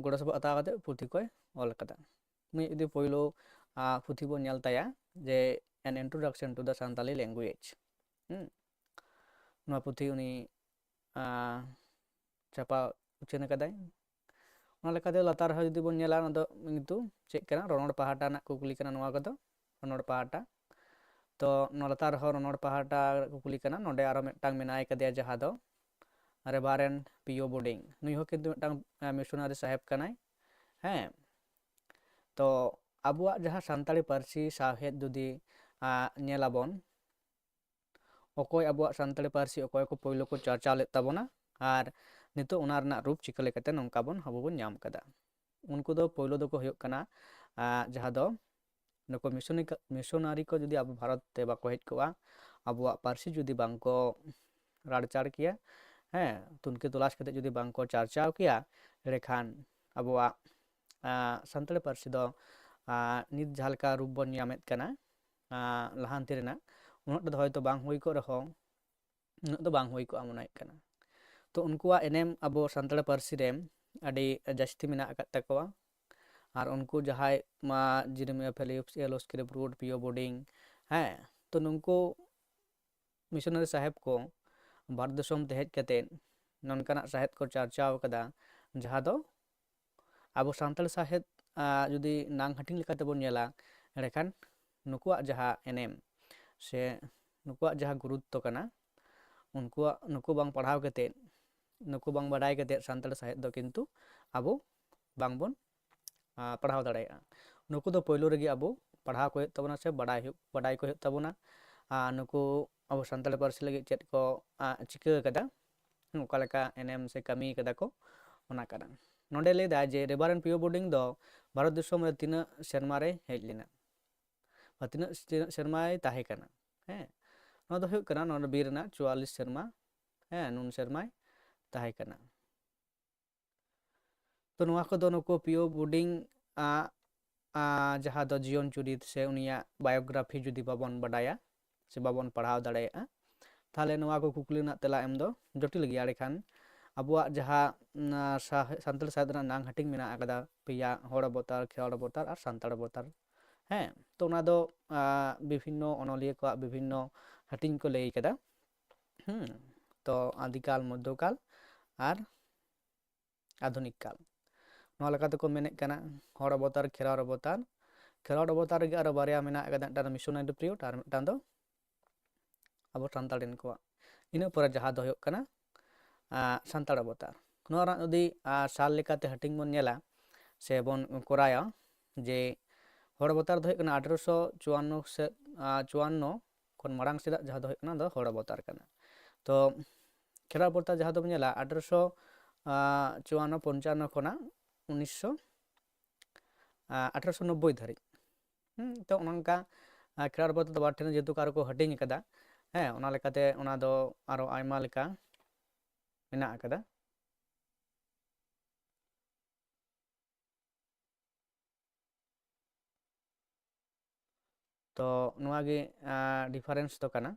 ᱜᱚᱲᱚ ᱥᱚᱯᱚᱦᱚᱫ ᱦᱟᱛᱟᱣ ᱠᱟᱛᱮᱫ ᱯᱩᱛᱷᱤ ᱠᱚᱭ ᱚᱞ ᱟᱠᱟᱫᱟ᱾ ᱩᱱᱤ ᱡᱩᱫᱤ ᱯᱳᱭᱞᱳ, ᱟ, ᱯᱩᱛᱷᱤ ᱵᱚᱱ ᱧᱮᱞ ᱛᱟᱭᱟ, ᱡᱮ An Introduction to the Santali Language, ᱦᱩᱸ, ᱱᱚᱣᱟ ᱯᱩᱛᱷᱤ ᱩᱱᱤ, ᱟ, ᱪᱷᱟᱯᱟ ᱩᱪᱷᱟᱹᱱ ᱟᱠᱟᱫᱟᱭ᱾ ᱚᱱᱟ ᱞᱮᱠᱟᱛᱮ ᱞᱟᱛᱟᱨ ᱨᱮᱦᱚᱸ ᱡᱩᱫᱤ ᱵᱚᱱ ᱧᱮᱞᱟ, ᱚᱱᱟ ᱫᱚ ᱠᱤᱱᱛᱩ ᱪᱮᱫ ᱠᱟᱱᱟ? ᱨᱚᱱᱚᱲ ᱯᱟᱦᱴᱟ ᱨᱮᱱᱟᱜ ᱠᱩᱠᱞᱤ ᱠᱟᱱᱟ ᱱᱚᱣᱟ ᱠᱚᱫᱚ, ᱨᱚᱱᱚᱲ ᱯᱟᱦᱴᱟ᱾ ᱛᱚ ᱱᱚᱣᱟ ᱞᱟᱛᱟᱨ ᱨᱮᱦᱚᱸ ᱨᱚᱱᱚᱲ ᱯᱟᱦᱴᱟ ᱠᱩᱠᱞᱤ ᱠᱟᱱᱟ᱾ ᱱᱚᱰᱮ ᱟᱨᱚ ᱢᱤᱫᱴᱟᱝ ᱢᱮᱱᱟᱭ ᱠᱟᱫᱮᱭᱟ, ᱡᱟᱦᱟᱸ ᱫᱚ ᱨᱮᱵᱷᱟᱨᱮᱱᱰ ᱯᱤᱭᱳ ᱵᱳᱰᱤᱝ᱾ ᱱᱩᱭ ᱦᱚᱸ ᱠᱤᱱᱛᱩ ᱢᱤᱫᱴᱟᱝ, ᱮ, ᱢᱤᱥᱚᱱᱟᱨᱤ ᱥᱟᱦᱮᱵ ᱠᱟᱱᱟᱭ᱾ ᱦᱮᱸ, ᱛᱚ ᱟᱵᱚᱣᱟᱜ ᱡᱟᱦᱟᱸ ᱥᱟᱱᱛᱟᱲᱤ ᱯᱟᱹᱨᱥᱤ ᱥᱟᱶᱦᱮᱫ ᱡᱩᱫᱤ, ᱟ, ᱧᱮᱞᱟᱵᱚᱱ, ᱚᱠᱚᱭ ᱟᱵᱚᱣᱟᱜ ᱥᱟᱱᱛᱟᱲᱤ ᱯᱟᱹᱨᱥᱤ ᱚᱠᱚᱭ ᱠᱚ ᱯᱳᱭᱞᱳ ᱠᱚ ᱪᱟᱨᱪᱟᱣ ᱞᱮᱫ ᱛᱟᱵᱚᱱᱟ ᱟᱨ ᱱᱤᱛᱚᱜ ᱚᱱᱟ ᱨᱮᱱᱟᱜ ᱨᱩᱯ ᱪᱤᱠᱟᱹ ᱞᱮᱠᱟᱛᱮ ᱱᱚᱝᱠᱟ ᱵᱚᱱ, ᱟᱵᱚ ᱵᱚᱱ ᱧᱟᱢ ᱠᱟᱫᱟ? ᱩᱱᱠᱩ ᱫᱚ ᱯᱳᱭᱞᱳ ᱫᱚᱠᱚ ᱦᱩᱭᱩᱜ ᱠᱟᱱᱟ, ᱟ, ᱡᱟᱦᱟᱸ ᱫᱚ ᱱᱩᱠᱩ ᱢᱤᱥᱚᱱᱤ-, ᱢᱤᱥᱚᱱᱟᱨᱤ ᱠᱚ ᱡᱩᱫᱤ ᱟᱵᱚ ᱵᱷᱟᱨᱚᱛ ᱛᱮ ᱵᱟᱠᱚ ᱦᱮᱡ ᱠᱚᱜᱼᱟ, ᱟᱵᱚᱣᱟᱜ ᱯᱟᱹᱨᱥᱤ ᱡᱩᱫᱤ ᱵᱟᱝ ᱠᱚ ᱨᱟᱲᱪᱟᱲ ᱠᱮᱭᱟ, ᱦᱮᱸ, ᱛᱩᱱᱠᱷᱤ ᱛᱚᱞᱟᱥ ᱠᱟᱛᱮ ᱡᱩᱫᱤ ᱵᱟᱝ ᱠᱚ ᱪᱟᱨᱪᱟᱣ ᱠᱮᱭᱟ, ᱮᱸᱰᱮᱠᱷᱟᱱ ᱟᱵᱚᱣᱟᱜ, ᱟ, ᱥᱟᱱᱛᱟᱲᱤ ᱯᱟᱹᱨᱥᱤ ᱫᱚ, ᱟ, ᱱᱤᱛ ᱡᱟᱦᱟᱸ ᱞᱮᱠᱟ ᱨᱩᱯ ᱵᱚᱱ ᱧᱟᱢᱮᱫ ᱠᱟᱱᱟ, ᱟ, ᱞᱟᱦᱟᱱᱛᱤ ᱨᱮᱱᱟᱜ, ᱩᱱᱟᱹᱜ ᱴᱟ ᱫᱚ ᱦᱚᱭᱛᱳ ᱵᱟᱝ ᱦᱩᱭ ᱠᱚᱜ ᱨᱮᱦᱚᱸ, ᱩᱱᱟᱹᱜ ᱫᱚ ᱵᱟᱝ ᱦᱩᱭ ᱠᱚᱜᱼᱟ ᱢᱚᱱᱮ ᱦᱩᱭᱩᱜ ᱠᱟᱱᱟ᱾ ᱛᱚ ᱩᱱᱠᱩᱣᱟᱜ ᱮᱱᱮᱢ ᱟᱵᱚ ᱥᱟᱱᱛᱟᱲ ᱯᱟᱹᱨᱥᱤ ᱨᱮ ᱟᱹᱰᱤ ᱡᱟᱹᱥᱛᱤ ᱢᱮᱱᱟᱜ ᱟᱠᱟᱫ ᱛᱟᱠᱚᱣᱟ᱾ ᱟᱨ ᱩᱱᱠᱩ ᱡᱟᱦᱟᱸᱭ ᱢᱟ ᱡᱤᱨᱤᱢᱤᱭᱟ ᱯᱷᱤᱞᱤᱯᱥ, ᱮᱞ ᱳ ᱥᱠᱨᱤᱯᱴ ᱨᱩᱰ, ᱯᱤᱭᱳ ᱵᱳᱰᱤᱝ, ᱦᱮᱸ, ᱛᱚ ᱱᱩᱠᱩ ᱢᱤᱥᱚᱱᱟᱨᱤ ᱥᱟᱦᱮᱵ ᱠᱚ ᱵᱷᱟᱨᱚᱛ ᱫᱤᱥᱚᱢ ᱛᱮ ᱦᱮᱡ ᱠᱟᱛᱮᱫ ᱱᱚᱝᱠᱟᱱᱟᱜ ᱥᱟᱦᱮᱫ ᱠᱚ ᱪᱟᱨᱪᱟᱣ ᱠᱟᱫᱟ, ᱡᱟᱦᱟᱸ ᱫᱚ ᱟᱵᱚ ᱥᱟᱱᱛᱟᱲ ᱥᱟᱦᱮᱫ, ᱟ, ᱡᱩᱫᱤ ᱱᱟᱝ ᱦᱟᱹᱴᱤᱧ ᱞᱮᱠᱟᱛᱮᱵᱚᱱ ᱧᱮᱞᱟ, ᱮᱸᱰᱮᱠᱷᱟᱱ ᱱᱩᱠᱩᱣᱟᱜ ᱡᱟᱦᱟᱸ ᱮᱱᱮᱢ ᱥᱮ ᱱᱩᱠᱩᱣᱟᱜ ᱡᱟᱦᱟᱸ ᱜᱩᱨᱩᱛᱛᱚ ᱠᱟᱱᱟ, ᱩᱱᱠᱩᱣᱟᱜ, ᱱᱩᱠᱩ ᱵᱟᱝ ᱯᱟᱲᱦᱟᱣ ᱠᱟᱛᱮᱫ, ᱱᱩᱠᱩ ᱵᱟᱝ ᱵᱟᱰᱟᱭ ᱠᱟᱛᱮᱫ ᱥᱟᱱᱛᱟᱲ ᱥᱟᱶᱦᱮᱫ ᱫᱚ ᱠᱤᱱᱛᱩ ᱟᱵᱚ ᱵᱟᱝᱵᱚᱱ, ᱟ, ᱯᱟᱲᱦᱟᱣ ᱫᱟᱲᱮᱭᱟᱜᱼᱟ᱾ ᱱᱩᱠᱩ ᱫᱚ ᱯᱳᱭᱞᱳ ᱨᱮᱜᱮ ᱟᱵᱚ ᱯᱟᱲᱦᱟᱣ ᱠᱚ ᱦᱩᱭᱩᱜ ᱛᱟᱵᱚᱱᱟ ᱥᱮ ᱵᱟᱰᱟᱭ ᱦᱩᱭᱩᱜ, ᱵᱟᱰᱟᱭ ᱠᱚ ᱦᱩᱭᱩᱜ ᱛᱟᱵᱚᱱᱟ᱾ ᱟᱨ ᱱᱩᱠᱩ ᱟᱵᱚ ᱥᱟᱱᱛᱟᱲᱤ ᱯᱟᱹᱨᱥᱤ ᱞᱟᱹᱜᱤᱫ ᱪᱮᱫ ᱠᱚ, ᱟ, ᱪᱤᱠᱟᱹ ᱟᱠᱟᱫᱟ, ᱚᱠᱟ ᱞᱮᱠᱟ ᱮᱱᱮᱢ ᱥᱮ ᱠᱟᱹᱢᱤ ᱠᱟᱫᱟ ᱠᱚ, ᱚᱱᱟ ᱠᱟᱱᱟ᱾ ᱱᱚᱰᱮ ᱞᱟᱹᱭ ᱫᱟ ᱡᱮ ᱨᱮᱵᱷᱟᱨᱮᱱᱰ ᱯᱤ ᱳ ᱵᱳᱨᱰᱤᱝ ᱫᱚ ᱵᱷᱟᱨᱚᱛ ᱫᱤᱥᱚᱢ ᱨᱮ ᱛᱤᱱᱟᱹᱜ ᱥᱮᱨᱢᱟ ᱨᱮ ᱦᱮᱡ ᱞᱮᱱᱟ, ᱵᱟ ᱛᱤᱱᱟᱹᱜ, ᱛᱤᱱᱟᱹᱜ ᱥᱮᱨᱢᱟᱭ ᱛᱟᱦᱮᱸ ᱠᱟᱱᱟ? ᱦᱮᱸ, ᱱᱚᱣᱟ ᱫᱚ ᱦᱩᱭᱩᱜ ᱠᱟᱱᱟ, ᱱᱚᱣᱟ ᱫᱚ ᱵᱤᱨ ᱨᱮᱱᱟᱜ ᱪᱩᱣᱟᱞᱞᱤᱥ ᱥᱮᱨᱢᱟ, ᱦᱮᱸ, ᱱᱩᱱ ᱥᱮᱨᱢᱟᱭ ᱛᱟᱦᱮᱸ ᱠᱟᱱᱟ᱾ ᱛᱚ ᱱᱚᱣᱟ ᱠᱚᱫᱚ ᱱᱩᱠᱩ ᱯᱤ ᱳ ᱵᱳᱨᱰᱤᱝ ᱟᱜ, ᱟ, ᱡᱟᱦᱟᱸ ᱫᱚ ᱡᱤᱭᱚᱱ ᱪᱩᱨᱤᱛ ᱥᱮ ᱩᱱᱤᱭᱟᱜ ᱵᱟᱭᱳᱜᱨᱟᱯᱷᱤ ᱡᱩᱫᱤ ᱵᱟᱵᱚᱱ ᱵᱟᱰᱟᱭᱟ ᱥᱮ ᱵᱟᱵᱚᱱ ᱯᱟᱲᱦᱟᱣ ᱫᱟᱲᱮᱭᱟᱜᱼᱟ, ᱛᱟᱦᱚᱞᱮ ᱱᱚᱣᱟ ᱠᱚ ᱠᱩᱠᱞᱤ ᱨᱮᱱᱟᱜ ᱛᱮᱞᱟ ᱮᱢ ᱫᱚ ᱡᱚᱴᱤᱞ ᱜᱮᱭᱟ᱾ ᱮᱸᱰᱮᱠᱷᱟᱱ ᱟᱵᱚᱣᱟᱜ ᱡᱟᱦᱟᱸ, ᱩᱢ, ᱥᱟᱦ-, ᱥᱟᱱᱛᱟᱲ ᱥᱟᱶᱦᱮᱫ ᱨᱮᱱᱟᱜ ᱱᱟᱝ ᱦᱟᱹᱴᱤᱧ ᱢᱮᱱᱟᱜ ᱟᱠᱟᱫᱟ, ᱯᱮᱭᱟ: ᱦᱚᱲ ᱚᱵᱚᱛᱟᱨ, ᱠᱷᱮᱨᱣᱟᱲ ᱚᱵᱚᱛᱟᱨ ᱟᱨ ᱥᱟᱱᱛᱟᱲ ᱚᱵᱚᱛᱟᱨ᱾ ᱦᱮᱸ, ᱛᱚ ᱚᱱᱟ ᱫᱚ, ᱟ, ᱵᱤᱵᱷᱤᱱᱱᱚ ᱚᱱᱚᱞᱤᱭᱟᱹ ᱠᱚᱣᱟᱜ ᱵᱤᱵᱷᱤᱱᱱᱚ ᱦᱟᱹᱴᱤᱧ ᱠᱚ ᱞᱟᱹᱭ ᱠᱟᱫᱟ᱾ ᱦᱩᱸ, ᱛᱚ ᱟᱫᱤᱠᱟᱞ, ᱢᱚᱫᱽᱫᱷᱚᱠᱟᱞ ᱟᱨ ᱟᱫᱷᱩᱱᱤᱠ ᱠᱟᱞ᱾ ᱱᱚᱣᱟ ᱞᱮᱠᱟ ᱛᱮᱠᱚ ᱢᱮᱱᱮᱫ ᱠᱟᱱᱟ ᱦᱚᱲ ᱚᱵᱚᱛᱟᱨ, ᱠᱷᱮᱨᱣᱟᱲ ᱚᱵᱚᱛᱟᱨ᱾ ᱠᱷᱮᱨᱣᱟᱲ ᱚᱵᱚᱛᱟᱨ ᱨᱮᱜᱮ ᱟᱨᱚ ᱵᱟᱨᱭᱟ ᱢᱮᱱᱟᱜ ᱟᱠᱟᱫᱟ, ᱢᱤᱫᱴᱟᱝ ᱫᱚ ᱢᱤᱥᱚᱱᱟᱨᱤ ᱯᱤᱨᱤᱭᱚᱰ ᱟᱨ ᱢᱤᱫᱴᱟᱝ ᱫᱚ ᱟᱵᱚ ᱥᱟᱱᱛᱟᱲ ᱨᱮᱱ ᱠᱚᱣᱟᱜ᱾ ᱤᱱᱟᱹ ᱯᱚᱨᱮ ᱡᱟᱦᱟᱸ ᱫᱚ ᱦᱩᱭᱩᱜ ᱠᱟᱱᱟ, ᱟᱸ, ᱥᱟᱱᱛᱟᱲ ᱚᱵᱚᱛᱟᱨ᱾ ᱱᱚᱣᱟ ᱨᱮᱱᱟᱜ ᱡᱩᱫᱤ, ᱟᱸ, ᱥᱟᱞ ᱞᱮᱠᱟᱛᱮ ᱦᱟᱹᱴᱤᱧ ᱵᱚᱱ ᱧᱮᱞᱟ ᱥᱮ ᱵᱚᱱ ᱠᱚᱨᱟᱭᱟ, ᱡᱮ ᱦᱚᱲ ᱚᱵᱚᱛᱟᱨ ᱫᱚ ᱦᱩᱭᱩᱜ ᱠᱟᱱᱟ ᱟᱴᱷᱨᱚᱥᱚ ᱪᱩᱣᱟᱱᱱᱚ ᱥᱮ, ᱟᱸ, ᱪᱩᱣᱟᱱᱱᱚ ᱠᱷᱚᱱ ᱢᱟᱲᱟᱝ ᱥᱮᱫᱟᱜ ᱡᱟᱦᱟᱸ ᱫᱚ ᱦᱩᱭᱩᱜ ᱠᱟᱱᱟ ᱫᱚ ᱦᱚᱲ ᱚᱵᱚᱛᱟᱨ ᱠᱟᱱᱟ᱾ ᱛᱚ ᱠᱷᱮᱨᱣᱟᱲ ᱚᱵᱚᱛᱟᱨ ᱡᱟᱦᱟᱸ ᱫᱚᱵᱚᱱ ᱧᱮᱞᱟ ᱟᱴᱷᱨᱚᱥᱚ, ᱟᱸ, ᱪᱩᱣᱟᱱᱱᱚ ᱯᱚᱧᱪᱟᱱᱱᱚ ᱠᱷᱚᱱᱟᱜ ᱩᱱᱤᱥᱥᱚ, ᱟᱸ, ᱟᱴᱷᱨᱚᱥᱚ ᱱᱚᱵᱵᱳᱭ ᱫᱷᱟᱹᱨᱤᱡ᱾ ᱦᱩᱸ, ᱛᱚ ᱚᱱᱮ ᱚᱱᱠᱟ, ᱟᱸ, ᱠᱷᱮᱨᱣᱟᱲ ᱚᱵᱚᱛᱟᱨ ᱫᱚ ᱵᱟᱨ ᱴᱷᱮᱱ ᱡᱮᱦᱮᱛᱩ ᱟᱨᱚ ᱠᱚ ᱦᱟᱹᱴᱤᱧ ᱟᱠᱟᱫᱟ, ᱦᱮᱸ, ᱚᱱᱟ ᱞᱮᱠᱟᱛᱮ ᱚᱱᱟ ᱫᱚ ᱟᱨᱚ ᱟᱭᱢᱟ ᱞᱮᱠᱟ ᱢᱮᱱᱟᱜ ᱟᱠᱟᱫᱟ᱾ ᱛᱚ ᱱᱚᱣᱟ ᱜᱮ, ᱟᱸ, ᱰᱤᱯᱷᱟᱨᱮᱱᱥ ᱫᱚ ᱠᱟᱱᱟ᱾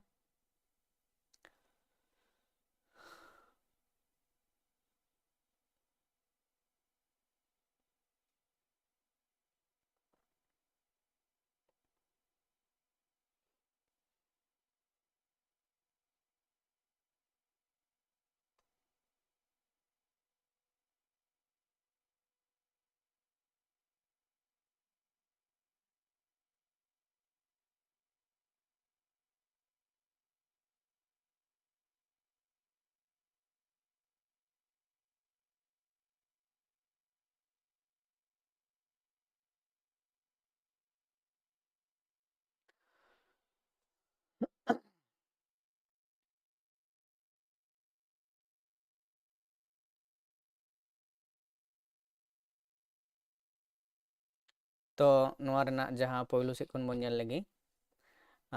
ᱛᱚ ᱱᱚᱣᱟ ᱨᱮᱱᱟᱜ ᱡᱟᱦᱟᱸ ᱯᱳᱭᱞᱳ ᱥᱮᱫ ᱠᱷᱚᱱ ᱵᱚᱱ ᱧᱮᱞ ᱞᱮᱜᱮ,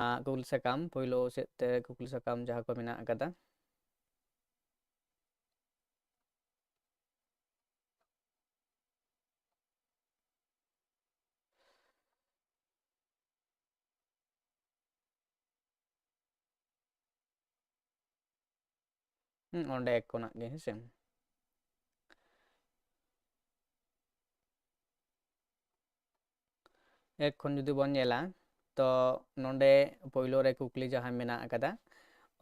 ᱟᱸ, ᱠᱩᱠᱞᱤ ᱥᱟᱠᱟᱢ, ᱯᱳᱭᱞᱳ ᱥᱮᱫ ᱛᱮ ᱠᱩᱠᱞᱤ ᱥᱟᱠᱟᱢ ᱡᱟᱦᱟᱸ ᱠᱚ ᱢᱮᱱᱟᱜ ᱟᱠᱟᱫᱟ, ᱦᱩᱸ, ᱚᱸᱰᱮ ᱠᱷᱚᱱᱟᱜ ᱜᱮ, ᱦᱮᱸ ᱥᱮ᱾ ᱮᱠ ᱠᱷᱚᱱ ᱡᱩᱫᱤ ᱵᱚᱱ ᱧᱮᱞᱟ, ᱛᱚ ᱱᱚᱰᱮ ᱯᱳᱭᱞᱳ ᱨᱮ ᱠᱩᱠᱞᱤ ᱡᱟᱦᱟᱸ ᱢᱮᱱᱟᱜ ᱟᱠᱟᱫᱟ,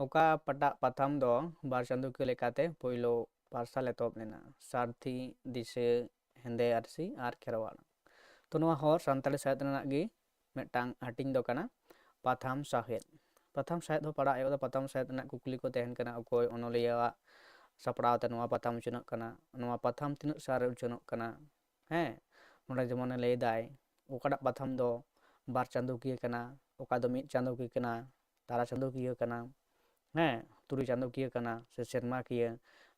ᱚᱠᱟ ᱯᱟᱴᱟᱜ ᱯᱟᱛᱷᱟᱢ ᱫᱚ ᱵᱟᱨ ᱪᱟᱸᱫᱳᱠᱤᱭᱟᱹ ᱞᱮᱠᱟᱛᱮ ᱯᱳᱭᱞᱳ ᱯᱟᱨᱥᱟᱞ ᱮᱛᱚᱦᱚᱵ ᱞᱮᱱᱟ? ᱥᱟᱨᱛᱷᱤ, ᱫᱤᱥᱟᱹ, ᱦᱮᱸᱫᱮ ᱟᱹᱨᱥᱤ ᱟᱨ ᱠᱷᱮᱨᱣᱟᱲ᱾ ᱛᱚ ᱱᱚᱣᱟ ᱦᱚᱸ ᱥᱟᱱᱛᱟᱲᱤ ᱥᱟᱶᱦᱮᱫ ᱨᱮᱱᱟᱜ ᱜᱮ ᱢᱤᱫᱴᱟᱝ ᱦᱟᱹᱴᱤᱧ ᱫᱚ ᱠᱟᱱᱟ, ᱯᱟᱛᱷᱟᱢ ᱥᱟᱶᱦᱮᱫ᱾ ᱯᱟᱛᱷᱟᱢ ᱥᱟᱶᱦᱮᱫ ᱦᱚᱸ ᱯᱟᱲᱦᱟᱜ ᱦᱩᱭᱩᱜᱼᱟ᱾ ᱯᱟᱛᱷᱟᱢ ᱥᱟᱶᱦᱮᱫ ᱨᱮᱱᱟᱜ ᱠᱩᱠᱞᱤ ᱠᱚ ᱛᱟᱦᱮᱱ ᱠᱟᱱᱟ, ᱚᱠᱚᱭ ᱚᱱᱚᱞᱤᱭᱟᱹᱣᱟᱜ ᱥᱟᱯᱲᱟᱣ ᱛᱮ ᱱᱚᱣᱟ ᱯᱟᱛᱷᱟᱢ ᱩᱪᱷᱟᱹᱱᱚᱜ ᱠᱟᱱᱟ, ᱱᱚᱣᱟ ᱯᱟᱛᱷᱟᱢ ᱛᱤᱱᱟᱹᱜ ᱥᱟᱞ ᱨᱮ ᱩᱪᱷᱟᱹᱱᱚᱜ ᱠᱟᱱᱟ, ᱦᱮᱸ, ᱱᱚᱰᱮ ᱡᱮᱢᱚᱱᱮ ᱞᱟᱹᱭᱫᱟᱭ, ᱚᱠᱟᱴᱟᱜ ᱯᱟᱛᱷᱟᱢ ᱫᱚ ᱵᱟᱨ ᱪᱟᱸᱫᱳᱠᱤᱭᱟᱹ ᱠᱟᱱᱟ, ᱚᱠᱟ ᱫᱚ ᱢᱤᱫ ᱪᱟᱸᱫᱳᱠᱤᱭᱟᱹ ᱠᱟᱱᱟ, ᱛᱟᱨᱟ ᱪᱟᱸᱫᱳᱠᱤᱭᱟᱹ ᱠᱟᱱᱟ, ᱦᱮᱸ, ᱛᱩᱨᱩᱭ ᱪᱟᱸᱫᱳᱠᱤᱭᱟᱹ ᱠᱟᱱᱟ ᱥᱮ ᱥᱮᱨᱢᱟᱠᱤᱭᱟᱹ,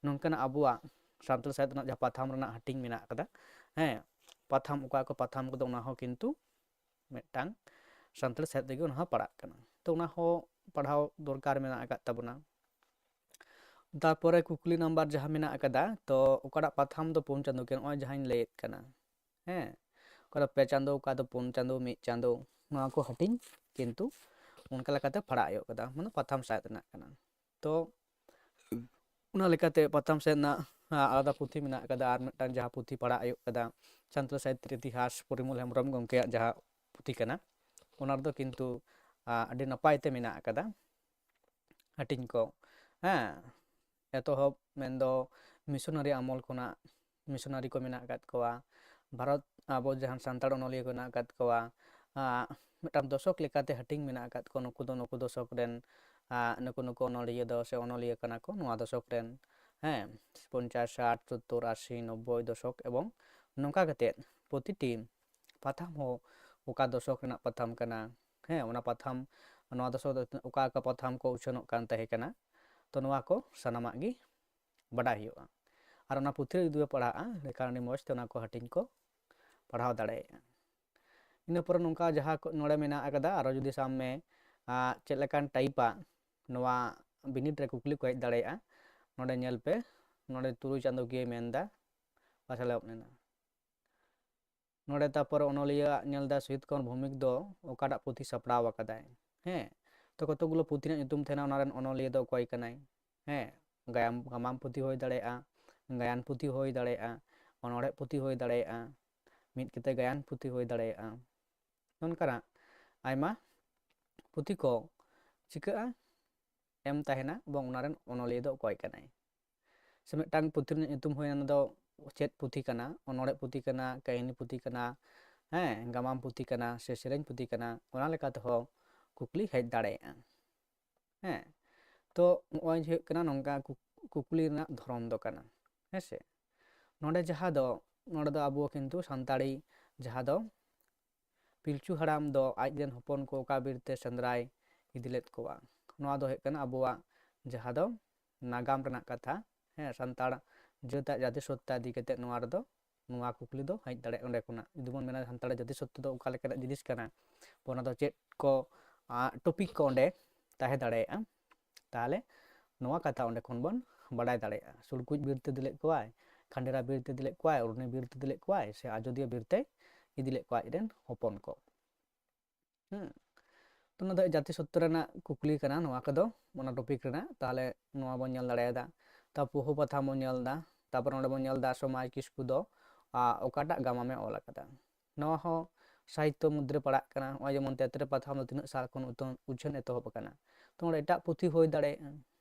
ᱱᱚᱝᱠᱟᱱᱟᱜ ᱟᱵᱚᱣᱟᱜ ᱥᱟᱱᱛᱟᱲ ᱥᱟᱶᱦᱮᱫ ᱨᱮᱱᱟᱜ ᱡᱟᱦᱟᱸ ᱯᱟᱛᱷᱟᱢ ᱨᱮᱱᱟᱜ ᱦᱟᱹᱴᱤᱧ ᱢᱮᱱᱟᱜ ᱟᱠᱟᱫᱟ, ᱦᱮᱸ, ᱯᱟᱛᱷᱟᱢ, ᱚᱠᱟ ᱠᱚ ᱯᱟᱛᱷᱟᱢ ᱠᱚᱫᱚ, ᱚᱱᱟ ᱦᱚᱸ ᱠᱤᱱᱛᱩ ᱢᱤᱫᱴᱟᱝ ᱥᱟᱱᱛᱟᱲ ᱥᱟᱶᱦᱮᱫ ᱨᱮᱜᱮ ᱚᱱᱟ ᱦᱚᱸ ᱯᱟᱲᱟᱜ ᱠᱟᱱᱟ᱾ ᱛᱚ ᱚᱱᱟ ᱦᱚᱸ ᱯᱟᱲᱦᱟᱣ ᱫᱚᱨᱠᱟᱨ ᱢᱮᱱᱟᱜ ᱟᱠᱟᱫ ᱛᱟᱵᱚᱱᱟ᱾ ᱛᱟᱨᱯᱚᱨᱮ ᱠᱩᱠᱞᱤ ᱱᱟᱢᱵᱟᱨ ᱡᱟᱦᱟᱸ ᱢᱮᱱᱟᱜ ᱟᱠᱟᱫᱟ, ᱛᱚ ᱚᱠᱟᱴᱟᱜ ᱯᱟᱛᱷᱟᱢ ᱫᱚ ᱯᱩᱱ ᱪᱟᱸᱫᱳ ᱠᱤᱭᱟᱹ, ᱱᱚᱜᱼᱚᱭ ᱡᱟᱦᱟᱸᱧ ᱞᱟᱹᱭᱮᱫ ᱠᱟᱱᱟ, ᱦᱮᱸ, ᱚᱠᱟ ᱫᱚ ᱯᱮ ᱪᱟᱸᱫᱳ, ᱚᱠᱟ ᱫᱚ ᱯᱩᱱ ᱪᱟᱸᱫᱳ, ᱢᱤᱫ ᱪᱟᱸᱫᱳ, ᱱᱚᱣᱟ ᱠᱚ ᱦᱟᱹᱴᱤᱧ ᱠᱤᱱᱛᱩ ᱚᱱᱠᱟ ᱞᱮᱠᱟᱛᱮ ᱯᱟᱲᱦᱟᱜ ᱦᱩᱭᱩᱜ ᱠᱟᱫᱟ, ᱢᱟᱱᱮ ᱯᱟᱛᱷᱟᱢ ᱥᱟᱶᱦᱮᱫ ᱨᱮᱱᱟᱜ ᱠᱟᱱᱟ᱾ ᱛᱚ ᱚᱱᱟ ᱞᱮᱠᱟᱛᱮ ᱯᱟᱛᱷᱟᱢ ᱥᱮᱫ ᱨᱮᱱᱟᱜ, ᱟ, ᱟᱞᱟᱫᱟ ᱯᱩᱛᱷᱤ ᱢᱮᱱᱟᱜ ᱟᱠᱟᱫᱟ, ᱟᱨ ᱢᱤᱫᱴᱟᱝ ᱡᱟᱦᱟᱸ ᱯᱩᱛᱷᱤ ᱯᱟᱲᱦᱟᱜ ᱦᱩᱭᱩᱜ ᱠᱟᱫᱟ, ᱥᱟᱱᱛᱟᱲ ᱥᱟᱦᱤᱛᱛᱚ ᱤᱛᱤᱦᱟᱥ, ᱯᱚᱨᱤᱢᱚᱞ ᱦᱮᱢᱵᱨᱚᱢ ᱜᱚᱢᱠᱮᱭᱟᱜ ᱡᱟᱦᱟᱸ ᱯᱩᱛᱷᱤ ᱠᱟᱱᱟ, ᱚᱱᱟ ᱨᱮᱫᱚ ᱠᱤᱱᱛᱩ, ᱟ, ᱟᱹᱰᱤ ᱱᱟᱯᱟᱭ ᱛᱮ ᱢᱮᱱᱟᱜ ᱟᱠᱟᱫᱟ ᱦᱟᱹᱴᱤᱧ ᱠᱚ, ᱦᱮᱸ, ᱮᱛᱚᱦᱚᱵ ᱢᱮᱱᱫᱚ ᱢᱤᱥᱚᱱᱟᱨᱤ ᱟᱢᱚᱞ ᱠᱷᱚᱱᱟᱜ ᱢᱤᱥᱚᱱᱟᱨᱤ ᱠᱚ ᱢᱮᱱᱟᱜ ᱟᱠᱟᱫ ᱠᱚᱣᱟ, ᱵᱷᱟᱨᱚᱛ, ᱟᱵᱚ ᱡᱟᱦᱟᱸ ᱥᱟᱱᱛᱟᱲ ᱚᱱᱚᱞᱤᱭᱟᱹ ᱠᱚ ᱢᱮᱱᱟᱜ ᱟᱠᱟᱫ ᱠᱚᱣᱟ, ᱟ, ᱢᱤᱫᱴᱟᱝ ᱫᱚᱥᱚᱠ ᱞᱮᱠᱟᱛᱮ ᱦᱟᱹᱴᱤᱧ ᱢᱮᱱᱟᱜ ᱟᱠᱟᱫ ᱠᱚᱣᱟ, ᱱᱩᱠᱩ ᱫᱚ ᱱᱩᱠᱩ ᱫᱚᱥᱚᱠ ᱨᱮᱱ, ᱟ, ᱱᱩᱠᱩ ᱱᱩᱠᱩ ᱚᱱᱚᱞᱤᱭᱟᱹ ᱫᱚ ᱥᱮ ᱚᱱᱚᱞᱤᱭᱟᱹ ᱠᱟᱱᱟ ᱠᱚ ᱱᱚᱣᱟ ᱫᱚᱥᱚᱠ ᱨᱮᱱ, ᱦᱮᱸ, ᱯᱚᱧᱪᱟᱥ, ᱥᱟᱴ, ᱥᱳᱛᱛᱳᱨ, ᱟᱥᱤ, ᱱᱚᱵᱵᱳᱭ ᱫᱚᱥᱚᱠ, ᱮᱵᱚᱝ ᱱᱚᱝᱠᱟ ᱠᱟᱛᱮᱫ ᱯᱨᱚᱛᱤᱴᱤ ᱯᱟᱛᱷᱟᱢ ᱦᱚᱸ ᱚᱠᱟ ᱫᱚᱥᱚᱠ ᱨᱮᱱᱟᱜ ᱯᱟᱛᱷᱟᱢ ᱠᱟᱱᱟ, ᱦᱮᱸ, ᱚᱱᱟ ᱯᱟᱛᱷᱟᱢ, ᱱᱚᱣᱟ ᱫᱚᱥᱚᱠ ᱫᱚ ᱚᱠᱟ ᱚᱠᱟ ᱯᱟᱛᱷᱟᱢ ᱠᱚ ᱩᱪᱷᱟᱹᱱᱚᱜ ᱠᱟᱱ ᱛᱟᱦᱮᱸ ᱠᱟᱱᱟ, ᱛᱚ ᱱᱚᱣᱟ ᱠᱚ ᱥᱟᱱᱟᱢᱟᱜ ᱜᱮ ᱵᱟᱰᱟᱭ ᱦᱩᱭᱩᱜᱼᱟ᱾ ᱟᱨ ᱚᱱᱟ ᱯᱩᱛᱷᱤ ᱨᱮ ᱡᱩᱫᱤ ᱯᱮ ᱯᱟᱲᱦᱟᱜᱼᱟ, ᱮᱱᱠᱷᱟᱱ ᱟᱹᱰᱤ ᱢᱚᱡᱽ ᱛᱮ ᱚᱱᱟ ᱠᱚ ᱦᱟᱹᱴᱤᱧ ᱠᱚ ᱯᱟᱲᱦᱟᱣ ᱫᱟᱲᱮᱭᱟᱜᱼᱟ᱾ ᱤᱱᱟᱹ ᱯᱚᱨᱮ ᱱᱚᱝᱠᱟ ᱡᱟᱦᱟᱸ ᱠᱚ ᱱᱚᱰᱮ ᱢᱮᱱᱟᱜ ᱟᱠᱟᱫᱟ, ᱟᱨᱚ ᱡᱩᱫᱤ ᱥᱟᱵ ᱢᱮ ᱟᱨ ᱪᱮᱫ ᱞᱮᱠᱟᱱ ᱴᱟᱭᱤᱯᱟ ᱱᱚᱣᱟ ᱵᱤᱱᱤᱰ ᱨᱮ ᱠᱩᱠᱞᱤ ᱠᱚ ᱦᱮᱡ ᱫᱟᱲᱮᱭᱟᱜᱼᱟ, ᱱᱚᱰᱮ ᱧᱮᱞ ᱯᱮ, ᱱᱚᱰᱮ ᱛᱩᱨᱩᱭ ᱪᱟᱸᱫᱳᱠᱤᱭᱟᱹᱭ ᱢᱮᱱᱫᱟ ᱯᱟᱥᱮ ᱮᱦᱚᱵ ᱞᱮᱱᱟ᱾ ᱱᱚᱰᱮ ᱛᱟᱨᱯᱚᱨᱮ ᱚᱱᱚᱞᱤᱭᱟᱹᱣᱟᱜ ᱧᱮᱞ ᱫᱟ ᱥᱩᱡᱤᱛ ᱠᱩᱢᱟᱨ ᱵᱷᱳᱣᱢᱤᱠ ᱫᱚ ᱚᱠᱟᱴᱟᱜ ᱯᱩᱛᱷᱤ ᱥᱟᱯᱲᱟᱣ ᱟᱠᱟᱫᱟᱭ᱾ ᱦᱮᱸ, ᱛᱚ ᱠᱚᱛᱚᱠ ᱜᱩᱞᱳ ᱯᱩᱛᱷᱤ ᱨᱮᱱᱟᱜ ᱧᱩᱛᱩᱢ ᱛᱟᱦᱮᱱᱟ, ᱚᱱᱟ ᱨᱮᱱ ᱚᱱᱚᱞᱤᱭᱟᱹ ᱫᱚ ᱚᱠᱚᱭ ᱠᱟᱱᱟᱭ? ᱦᱮᱸ, ᱜᱟᱭᱟᱱ, ᱜᱟᱢᱟᱢ ᱯᱩᱛᱷᱤ ᱦᱩᱭ ᱫᱟᱲᱮᱭᱟᱜᱼᱟ, ᱜᱟᱭᱟᱱ ᱯᱩᱛᱷᱤ ᱦᱩᱭ ᱫᱟᱲᱮᱭᱟᱜᱼᱟ, ᱚᱱᱚᱬᱦᱮ ᱯᱩᱛᱷᱤ ᱦᱩᱭ ᱫᱟᱲᱮᱭᱟᱜᱼᱟ, ᱢᱤᱫ ᱠᱟᱛᱮ ᱜᱟᱭᱟᱱ ᱯᱩᱛᱷᱤ ᱦᱩᱭ ᱫᱟᱲᱮᱭᱟᱜᱼᱟ᱾ ᱱᱚᱝᱠᱟᱱᱟᱜ ᱟᱭᱢᱟ ᱯᱩᱛᱷᱤ ᱠᱚ ᱪᱤᱠᱟᱹᱜᱼᱟ, ᱮᱢ ᱛᱟᱦᱮᱱᱟ, ᱮᱵᱚᱝ ᱚᱱᱟ ᱨᱮᱱ ᱚᱱᱚᱞᱤᱭᱟᱹ ᱫᱚ ᱚᱠᱚᱭ ᱠᱟᱱᱟᱭ᱾ ᱥᱮ ᱢᱤᱫᱴᱟᱝ ᱯᱩᱛᱷᱤ ᱨᱮᱱᱟᱜ ᱧᱩᱛᱩᱢ ᱦᱩᱭᱱᱟ, ᱚᱱᱟ ᱫᱚ ᱪᱮᱫ ᱯᱩᱛᱷᱤ ᱠᱟᱱᱟ, ᱚᱱᱚᱬᱦᱮ ᱯᱩᱛᱷᱤ ᱠᱟᱱᱟ, ᱠᱟᱹᱦᱱᱤ ᱯᱩᱛᱷᱤ ᱠᱟᱱᱟ, ᱦᱮᱸ, ᱜᱟᱢᱟᱢ ᱯᱩᱛᱷᱤ ᱠᱟᱱᱟ, ᱥᱮ ᱥᱮᱨᱮᱧ ᱯᱩᱛᱷᱤ ᱠᱟᱱᱟ, ᱚᱱᱟ ᱞᱮᱠᱟ ᱛᱮᱦᱚᱸ ᱠᱩᱠᱞᱤ ᱦᱮᱡ ᱫᱟᱲᱮᱭᱟᱜᱼᱟ᱾ ᱦᱮᱸ, ᱛᱚ ᱱᱚᱜᱼᱚᱭ ᱡᱮ ᱦᱩᱭᱩᱜ ᱠᱟᱱᱟ ᱱᱚᱝᱠᱟ ᱠᱩᱠ-, ᱠᱩᱠᱞᱤ ᱨᱮᱱᱟᱜ ᱫᱷᱚᱨᱚᱱ ᱫᱚ ᱠᱟᱱᱟ᱾ ᱦᱮᱸ ᱥᱮ, ᱱᱚᱰᱮ ᱡᱟᱦᱟᱸ ᱫᱚ, ᱱᱚᱰᱮ ᱫᱚ ᱟᱵᱚ ᱠᱤᱱᱛᱩ ᱥᱟᱱᱛᱟᱲᱤ ᱡᱟᱦᱟᱸ ᱫᱚ ᱯᱤᱞᱪᱩ ᱦᱟᱲᱟᱢ ᱫᱚ ᱟᱡ ᱨᱮᱱ ᱦᱚᱯᱚᱱ ᱠᱚ ᱚᱠᱟ ᱵᱤᱨ ᱛᱮ ᱥᱮᱸᱫᱽᱨᱟᱭ ᱤᱫᱤ ᱞᱮᱫ ᱠᱚᱣᱟ? ᱱᱚᱣᱟ ᱫᱚ ᱦᱩᱭᱩᱜ ᱠᱟᱱᱟ ᱟᱵᱚᱣᱟᱜ ᱡᱟᱦᱟᱸ ᱫᱚ ᱱᱟᱜᱟᱢ ᱨᱮᱱᱟᱜ ᱠᱟᱛᱷᱟ᱾ ᱦᱮᱸ, ᱥᱟᱱᱛᱟᱲ ᱡᱟᱹᱛᱟᱜ ᱡᱟᱹᱛᱤ ᱥᱚᱛᱛᱟ ᱤᱫᱤ ᱠᱟᱛᱮ ᱱᱚᱣᱟ ᱨᱮᱫᱚ, ᱱᱚᱣᱟ ᱠᱩᱠᱞᱤ ᱫᱚ ᱦᱮᱡ ᱫᱟᱲᱮᱭᱟᱜᱼᱟ ᱚᱸᱰᱮ ᱠᱷᱚᱱᱟᱜ᱾ ᱡᱩᱫᱤ ᱵᱚᱱ ᱢᱮᱱᱟ ᱥᱟᱱᱛᱟᱲ ᱡᱟᱹᱛᱤ ᱥᱚᱛᱛᱟ ᱫᱚ ᱚᱠᱟ ᱞᱮᱠᱟᱱᱟᱜ ᱡᱤᱱᱤᱥ ᱠᱟᱱᱟ, ᱚᱱᱟ ᱫᱚ ᱪᱮᱫ ᱠᱚ, ᱟ, ᱴᱚᱯᱤᱠ ᱠᱚ ᱚᱸᱰᱮ ᱛᱟᱦᱮᱸ ᱫᱟᱲᱮᱭᱟᱜᱼᱟ, ᱛᱟᱦᱚᱞᱮ ᱱᱚᱣᱟ ᱠᱟᱛᱷᱟ ᱚᱸᱰᱮ ᱠᱷᱚᱱ ᱵᱚᱱ ᱵᱟᱰᱟᱭ ᱫᱟᱲᱮᱭᱟᱜᱼᱟ᱾ ᱥᱩᱲᱠᱩᱡ ᱵᱤᱨ ᱛᱮ ᱤᱫᱤ ᱞᱮᱫ ᱠᱚᱣᱟᱭ, ᱠᱷᱟᱸᱰᱮᱨᱟ ᱵᱤᱨ ᱛᱮ ᱤᱫᱤ ᱞᱮᱫ ᱠᱚᱣᱟᱭ, ᱩᱨᱱᱤ ᱵᱤᱨ ᱛᱮ ᱤᱫᱤ ᱞᱮᱫ ᱠᱚᱣᱟᱭ, ᱥᱮ ᱟᱡᱚᱫᱤᱭᱟᱹ ᱵᱤᱨ ᱛᱮ ᱤᱫᱤ ᱞᱮᱫ ᱠᱚᱣᱟ ᱟᱡ ᱨᱮᱱ ᱦᱚᱯᱚᱱ ᱠᱚ᱾ ᱦᱮᱸ, ᱛᱚ ᱱᱚᱣᱟ ᱫᱚ ᱡᱟᱹᱛᱤ ᱥᱚᱛᱛᱟ ᱨᱮᱱᱟᱜ ᱠᱩᱠᱞᱤ ᱠᱟᱱᱟ ᱱᱚᱣᱟ ᱠᱚᱫᱚ, ᱚᱱᱟ ᱴᱚᱯᱤᱠ ᱨᱮᱱᱟᱜ᱾ ᱛᱟᱦᱚᱞᱮ ᱱᱚᱣᱟ ᱵᱚᱱ ᱧᱮᱞ ᱫᱟᱲᱮᱭᱟᱫᱟ᱾ ᱛᱟ ᱯᱚᱦᱩ ᱯᱟᱛᱷᱟᱢ ᱵᱚᱱ ᱧᱮᱞ ᱮᱫᱟ, ᱛᱟᱨᱯᱚᱨ ᱱᱚᱰᱮ ᱵᱚᱱ ᱧᱮᱞ ᱮᱫᱟ ᱥᱚᱢᱟᱭ ᱠᱤᱥᱠᱩ ᱫᱚ, ᱟ, ᱚᱠᱟᱴᱟᱜ ᱜᱟᱢᱟᱢᱮ ᱚᱞ ᱟᱠᱟᱫᱟ᱾ ᱱᱚᱣᱟ ᱦᱚᱸ ᱥᱟᱦᱤᱛᱛᱚ ᱢᱩᱫᱽᱨᱮ ᱯᱟᱲᱟᱜ ᱠᱟᱱᱟ᱾ ᱱᱚᱜᱼᱚᱭ ᱡᱮᱢᱚᱱ ᱛᱮᱛᱨᱮ ᱯᱟᱛᱷᱟᱢ ᱫᱚ ᱛᱤᱱᱟᱹᱜ ᱥᱟᱞ ᱠᱷᱚᱱ ᱩᱛᱷᱟᱹᱱ, ᱩᱪᱷᱟᱹᱱ ᱮᱛᱚᱦᱚᱵ ᱟᱠᱟᱱᱟ, ᱛᱚ ᱱᱚᱰᱮ ᱮᱴᱟᱜ ᱯᱩᱛᱷᱤ ᱦᱩᱭ ᱫᱟᱲᱮᱭᱟᱜᱼᱟ᱾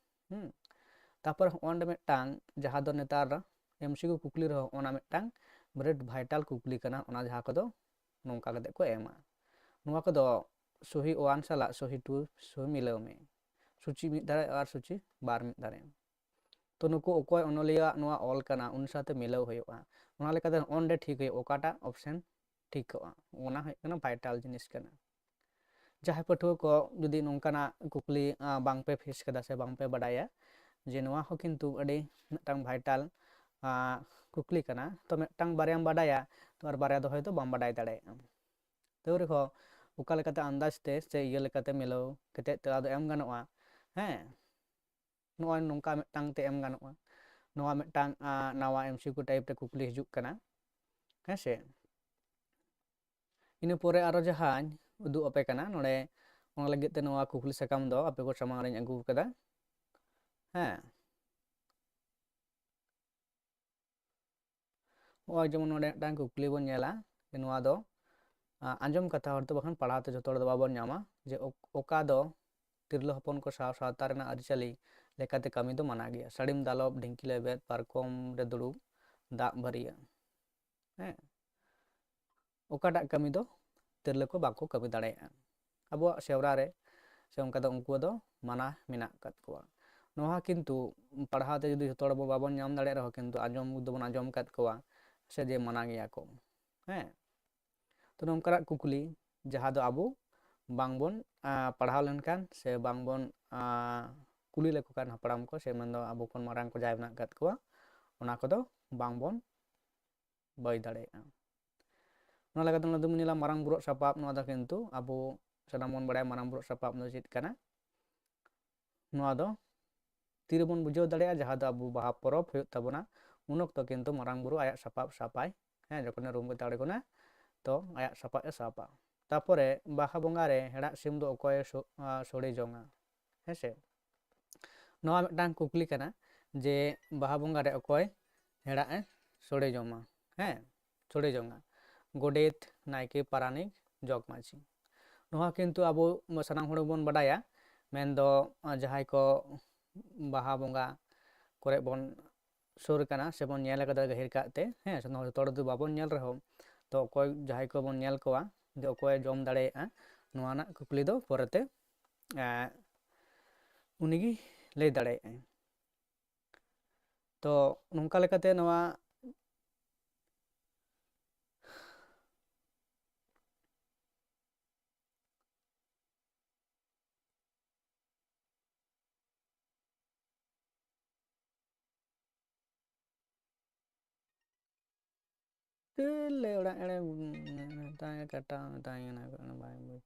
ᱦᱩᱸ, ᱛᱟᱨᱯᱚᱨ ᱦᱚᱸᱜᱼᱚ ᱱᱚᱰᱮ ᱢᱤᱫᱴᱟᱝ ᱡᱟᱦᱟᱸ ᱫᱚ ᱱᱮᱛᱟᱨ ᱮᱢᱥᱤᱠᱤᱭᱩ ᱠᱩᱠᱞᱤ ᱨᱮᱦᱚᱸ ᱚᱱᱟ ᱢᱤᱫᱴᱟᱝ ᱵᱨᱮᱰ ᱵᱷᱟᱭᱴᱟᱞ ᱠᱩᱠᱞᱤ ᱠᱟᱱᱟ, ᱚᱱᱟ ᱡᱟᱦᱟᱸ ᱠᱚᱫᱚ ᱱᱚᱝᱠᱟ ᱠᱟᱛᱮ ᱠᱚ ᱮᱢᱟ᱾ ᱱᱚᱣᱟ ᱠᱚᱫᱚ ᱥᱚᱦᱤ ᱳᱣᱟᱱ ᱥᱟᱞᱟᱜ ᱥᱚᱦᱤ ᱴᱩ ᱥᱚᱦᱤ ᱢᱤᱞᱟᱹᱣ ᱢᱮ, ᱥᱩᱪᱤ ᱢᱤᱫ ᱫᱷᱟᱨᱮ ᱟᱨ ᱥᱩᱪᱤ ᱵᱟᱨ ᱢᱤᱫ ᱫᱷᱟᱨᱮ᱾ ᱛᱚ ᱱᱩᱠᱩ ᱚᱠᱚᱭ ᱚᱱᱚᱞᱤᱭᱟᱹᱣᱟᱜ ᱱᱚᱣᱟ ᱚᱞ ᱠᱟᱱᱟ, ᱩᱱᱤ ᱥᱟᱶᱛᱮ ᱢᱤᱞᱟᱹᱣ ᱦᱩᱭᱩᱜᱼᱟ᱾ ᱚᱱᱟ ᱞᱮᱠᱟᱛᱮ ᱚᱸᱰᱮ ᱴᱷᱤᱠ ᱦᱩᱭᱩᱜᱼᱟ ᱚᱠᱟᱴᱟᱜ ᱚᱯᱥᱮᱱ ᱴᱷᱤᱠᱚᱜᱼᱟ, ᱚᱱᱟ ᱦᱩᱭᱩᱜ ᱠᱟᱱᱟ ᱵᱷᱟᱭᱴᱟᱞ ᱡᱤᱱᱤᱥ ᱠᱟᱱᱟ᱾ ᱡᱟᱦᱟᱸᱭ ᱯᱟᱹᱴᱷᱩᱣᱟᱹ ᱠᱚ ᱡᱩᱫᱤ ᱱᱚᱝᱠᱟᱱᱟᱜ ᱠᱩᱠᱞᱤ, ᱟᱸ, ᱵᱟᱝ ᱯᱮ ᱯᱷᱮᱥ ᱠᱟᱫᱟ ᱥᱮ ᱵᱟᱝ ᱯᱮ ᱵᱟᱰᱟᱭᱟ ᱡᱮ ᱱᱚᱣᱟ ᱦᱚᱸ ᱠᱤᱱᱛᱩ ᱟᱹᱰᱤ ᱢᱤᱫᱴᱟᱝ ᱵᱷᱟᱭᱴᱟᱞ, ᱟᱸ, ᱠᱩᱠᱞᱤ ᱠᱟᱱᱟ, ᱛᱚ ᱢᱤᱫᱴᱟᱝ ᱵᱟᱨᱭᱟᱢ ᱵᱟᱰᱟᱭᱟ, ᱛᱚ ᱟᱨ ᱵᱟᱨᱭᱟ ᱫᱚ ᱦᱚᱭᱛᱳ ᱵᱟᱢ ᱵᱟᱰᱟᱭ ᱫᱟᱲᱮᱭᱟᱜᱼᱟ᱾ ᱛᱟᱹᱣ ᱨᱮᱦᱚᱸ ᱚᱠᱟ ᱞᱮᱠᱟᱛᱮ ᱟᱱᱫᱟᱡᱽ ᱛᱮ ᱥᱮ ᱤᱭᱟᱹ ᱞᱮᱠᱟᱛᱮ ᱢᱤᱞᱟᱹᱣ ᱠᱟᱛᱮᱫ ᱛᱮᱞᱟ ᱫᱚ ᱮᱢ ᱜᱟᱱᱚᱜᱼᱟ᱾ ᱦᱮᱸ, ᱱᱚᱜᱼᱚᱭ ᱱᱚᱝᱠᱟ ᱢᱤᱫᱴᱟᱝ ᱛᱮ ᱮᱢ ᱜᱟᱱᱚᱜᱼᱟ᱾ ᱱᱚᱣᱟ ᱢᱤᱫᱴᱟᱝ, ᱟ, ᱱᱟᱣᱟ ᱮᱢᱥᱤᱠᱤᱭᱩ ᱴᱟᱭᱤᱯ ᱨᱮ ᱠᱩᱠᱞᱤ ᱦᱤᱡᱩᱜ ᱠᱟᱱᱟ᱾ ᱦᱮᱸ ᱥᱮ? ᱤᱱᱟᱹ ᱯᱚᱨᱮ ᱟᱨᱚ ᱡᱟᱦᱟᱸᱧ ᱩᱫᱩᱜ ᱟᱯᱮ ᱠᱟᱱᱟ ᱱᱚᱰᱮ, ᱚᱱᱟ ᱞᱟᱹᱜᱤᱫ ᱛᱮ ᱱᱚᱣᱟ ᱠᱩᱠᱞᱤ ᱥᱟᱠᱟᱢ ᱫᱚ ᱟᱯᱮ ᱠᱚ ᱥᱟᱢᱟᱝ ᱨᱤᱧ ᱟᱹᱜᱩ ᱟᱠᱟᱫᱟ᱾ ᱦᱮᱸ, ᱱᱚᱜᱼᱚᱭ ᱡᱮᱢᱚᱱ ᱱᱚᱰᱮ ᱢᱤᱫᱴᱟᱝ ᱠᱩᱠᱞᱤ ᱵᱚᱱ ᱧᱮᱞᱟ, ᱡᱮ ᱱᱚᱣᱟ ᱫᱚ, ᱟ, ᱟᱸᱡᱚᱢ ᱠᱟᱛᱷᱟ ᱦᱚᱲ ᱫᱚ ᱵᱟᱠᱷᱟᱱ ᱯᱟᱲᱦᱟᱣ ᱛᱮ ᱡᱷᱚᱛᱚ ᱦᱚᱲ ᱫᱚ ᱵᱟᱵᱚᱱ ᱧᱟᱢᱟ, ᱡᱮ ᱚᱠ-, ᱚᱠᱟ ᱫᱚ ᱛᱤᱨᱞᱟᱹ ᱦᱚᱯᱚᱱ ᱠᱚ ᱥᱟᱶ ᱥᱟᱶᱛᱟ ᱨᱮᱱᱟᱜ ᱟᱹᱨᱤᱪᱟᱹᱞᱤ ᱞᱮᱠᱟᱛᱮ ᱠᱟᱹᱢᱤ ᱫᱚ ᱢᱟᱱᱟ ᱜᱮᱭᱟ᱾ ᱥᱟᱹᱲᱤᱢ ᱫᱟᱞᱚᱵ, ᱰᱷᱤᱝᱠᱤ ᱞᱮᱵᱮᱫ, ᱯᱟᱨᱠᱚᱢ ᱨᱮ ᱫᱩᱲᱩᱵ, ᱫᱟᱜ ᱵᱷᱟᱹᱨᱤᱭᱟᱹ᱾ ᱦᱮᱸ, ᱚᱠᱟᱴᱟᱜ ᱠᱟᱹᱢᱤ ᱫᱚ ᱛᱤᱨᱞᱟᱹ ᱠᱚ ᱵᱟᱠᱚ ᱠᱟᱹᱢᱤ ᱫᱟᱲᱮᱭᱟᱜᱼᱟ ᱟᱵᱚᱣᱟᱜ ᱥᱮᱣᱨᱟ ᱨᱮ, ᱥᱮ ᱚᱱᱠᱟ ᱫᱚ ᱩᱱᱠᱩ ᱫᱚ ᱢᱟᱱᱟ ᱢᱮᱱᱟᱜ ᱟᱠᱟᱫ ᱠᱚᱣᱟ᱾ ᱱᱚᱣᱟ ᱠᱤᱱᱛᱩ ᱯᱟᱲᱦᱟᱣ ᱛᱮ ᱡᱩᱫᱤ ᱡᱷᱚᱛᱚ ᱦᱚᱲ ᱵᱚ ᱵᱟᱵᱚᱱ ᱧᱟᱢ ᱫᱟᱲᱮᱭᱟᱜ ᱨᱮᱦᱚᱸ, ᱠᱤᱱᱛᱩ ᱟᱸᱡᱚᱢ ᱫᱚᱵᱚᱱ ᱟᱸᱡᱚᱢ ᱟᱠᱟᱫ ᱠᱚᱣᱟ ᱥᱮ ᱡᱮ ᱢᱟᱱᱟ ᱜᱮᱭᱟ ᱠᱚ᱾ ᱦᱮᱸ, ᱛᱚ ᱱᱚᱝᱠᱟᱱᱟᱜ ᱠᱩᱠᱞᱤ ᱡᱟᱦᱟᱸ ᱫᱚ ᱟᱵᱚ ᱵᱟᱝᱵᱚᱱ, ᱟ, ᱯᱟᱲᱦᱟᱣ ᱞᱮᱱᱠᱷᱟᱱ ᱥᱮ ᱵᱟᱝᱵᱚᱱ, ᱟ, ᱠᱩᱞᱤ ᱞᱮᱠᱚ ᱠᱷᱟᱱ ᱦᱟᱯᱲᱟᱢ ᱠᱚ ᱥᱮ ᱢᱮᱱᱫᱚ ᱟᱵᱚ ᱠᱷᱚᱱ ᱢᱟᱨᱟᱝ ᱠᱚ ᱡᱟᱦᱟᱸᱭ ᱢᱮᱱᱟᱜ ᱟᱠᱟᱫ ᱠᱚᱣᱟ, ᱚᱱᱟ ᱠᱚᱫᱚ ᱵᱟᱝᱵᱚᱱ ᱵᱟᱹᱭ ᱫᱟᱲᱮᱭᱟᱜᱼᱟ᱾ ᱚᱱᱟ ᱞᱮᱠᱟᱛᱮ ᱱᱚᱰᱮ ᱫᱚᱵᱚᱱ ᱧᱮᱞᱟ ᱢᱟᱨᱟᱝ ᱵᱩᱨᱩᱣᱟᱜ ᱥᱟᱯᱟᱵ, ᱱᱚᱣᱟ ᱫᱚ ᱠᱤᱱᱛᱩ ᱟᱵᱚ ᱥᱟᱱᱟᱢ ᱵᱚᱱ ᱵᱟᱲᱟᱭᱟ ᱢᱟᱨᱟᱝ ᱵᱩᱨᱩᱣᱟᱜ ᱥᱟᱯᱟᱵ ᱫᱚ ᱪᱮᱫ ᱠᱟᱱᱟ᱾ ᱱᱚᱣᱟ ᱫᱚ ᱛᱤᱨᱮᱵᱚᱱ ᱵᱩᱡᱷᱟᱹᱣ ᱫᱟᱲᱮᱭᱟᱜᱼᱟ, ᱡᱟᱦᱟᱸ ᱫᱚ ᱟᱵᱚ ᱵᱟᱦᱟ ᱯᱚᱨᱚᱵᱽ ᱦᱩᱭᱩᱜ ᱛᱟᱵᱚᱱᱟ, ᱩᱱ ᱚᱠᱛᱚ ᱠᱤᱱᱛᱩ ᱢᱟᱨᱟᱝ ᱵᱩᱨᱩ ᱟᱭᱟᱜ ᱥᱟᱯᱟᱵ ᱥᱟᱯᱟᱭ, ᱦᱮᱸ, ᱡᱚᱠᱷᱚᱱᱮ ᱨᱩᱢ ᱠᱟᱛᱮ ᱟᱬᱜᱚᱱᱟ, ᱛᱚ ᱟᱭᱟᱜ ᱥᱟᱯᱟᱵ ᱮ ᱥᱟᱵᱟ᱾ ᱛᱟᱯᱚᱨᱮ ᱵᱟᱦᱟ ᱵᱚᱸᱜᱟ ᱨᱮ ᱦᱮᱲᱟᱜ ᱥᱤᱢ ᱫᱚ ᱚᱠᱚᱭᱮ ᱥᱚ-, ᱟ, ᱥᱚᱲᱮ ᱡᱚᱝᱟ? ᱦᱮᱸ ᱥᱮ? ᱱᱚᱣᱟ ᱢᱤᱫᱴᱟᱝ ᱠᱩᱠᱞᱤ ᱠᱟᱱᱟ ᱡᱮ ᱵᱟᱦᱟ ᱵᱚᱸᱜᱟ ᱨᱮ ᱚᱠᱚᱭ ᱦᱮᱲᱟᱜ ᱮ ᱥᱚᱲᱮ ᱡᱚᱢᱟ? ᱦᱮᱸ, ᱥᱚᱲᱮ ᱡᱚᱝᱟ᱾ ᱜᱚᱰᱮᱛ, ᱱᱟᱭᱠᱮ, ᱯᱟᱨᱟᱱᱤᱠ, ᱡᱚᱜᱽ ᱢᱟᱹᱡᱷᱤ᱾ ᱱᱚᱣᱟ ᱠᱤᱱᱛᱩ ᱟᱵᱚ ᱥᱟᱱᱟᱢ ᱦᱚᱲ ᱵᱚᱱ ᱵᱟᱰᱟᱭᱟ, ᱢᱮᱱᱫᱚ ᱡᱟᱦᱟᱸᱭ ᱠᱚ ᱵᱟᱦᱟ ᱵᱚᱸᱜᱟ ᱠᱚᱨᱮ ᱵᱚᱱ ᱥᱩᱨ ᱠᱟᱱᱟ ᱥᱮᱵᱚᱱ ᱧᱮᱞ ᱠᱟᱫᱟ ᱜᱟᱹᱦᱤᱨ ᱠᱟᱜ ᱛᱮ, ᱦᱮᱸ, ᱥᱟᱱᱟᱢ ᱡᱚᱛᱚ ᱦᱚᱲ ᱫᱚ ᱵᱟᱵᱚᱱ ᱧᱮᱞ ᱨᱮᱦᱚᱸ, ᱛᱚ ᱚᱠᱚᱭ ᱡᱟᱦᱟᱸᱭ ᱠᱚᱵᱚᱱ ᱧᱮᱞ ᱠᱚᱣᱟ ᱡᱮ ᱚᱠᱚᱭᱮ ᱡᱚᱢ ᱫᱟᱲᱮᱭᱟᱜᱼᱟ, ᱱᱚᱣᱟ ᱨᱮᱱᱟᱜ ᱠᱩᱠᱞᱤ ᱫᱚ ᱯᱚᱨᱮᱛᱮ, ᱮᱸ, ᱩᱱᱤᱜᱮ ᱞᱟᱹᱭ ᱫᱟᱲᱮᱭᱟᱜᱼᱟᱭ᱾ ᱛᱚ ᱱᱚᱝᱠᱟ ᱞᱮᱠᱟᱛᱮ ᱱᱚᱣᱟ ᱛᱟᱹᱞᱮ ᱚᱲᱟᱜ ᱮᱲᱮ ᱢᱮᱛᱟᱭ ᱠᱟᱴᱟᱣ ᱢᱮᱛᱟᱭ ᱠᱟᱱᱟ ᱠᱚ, ᱵᱟᱭ ᱵᱩᱡᱽ᱾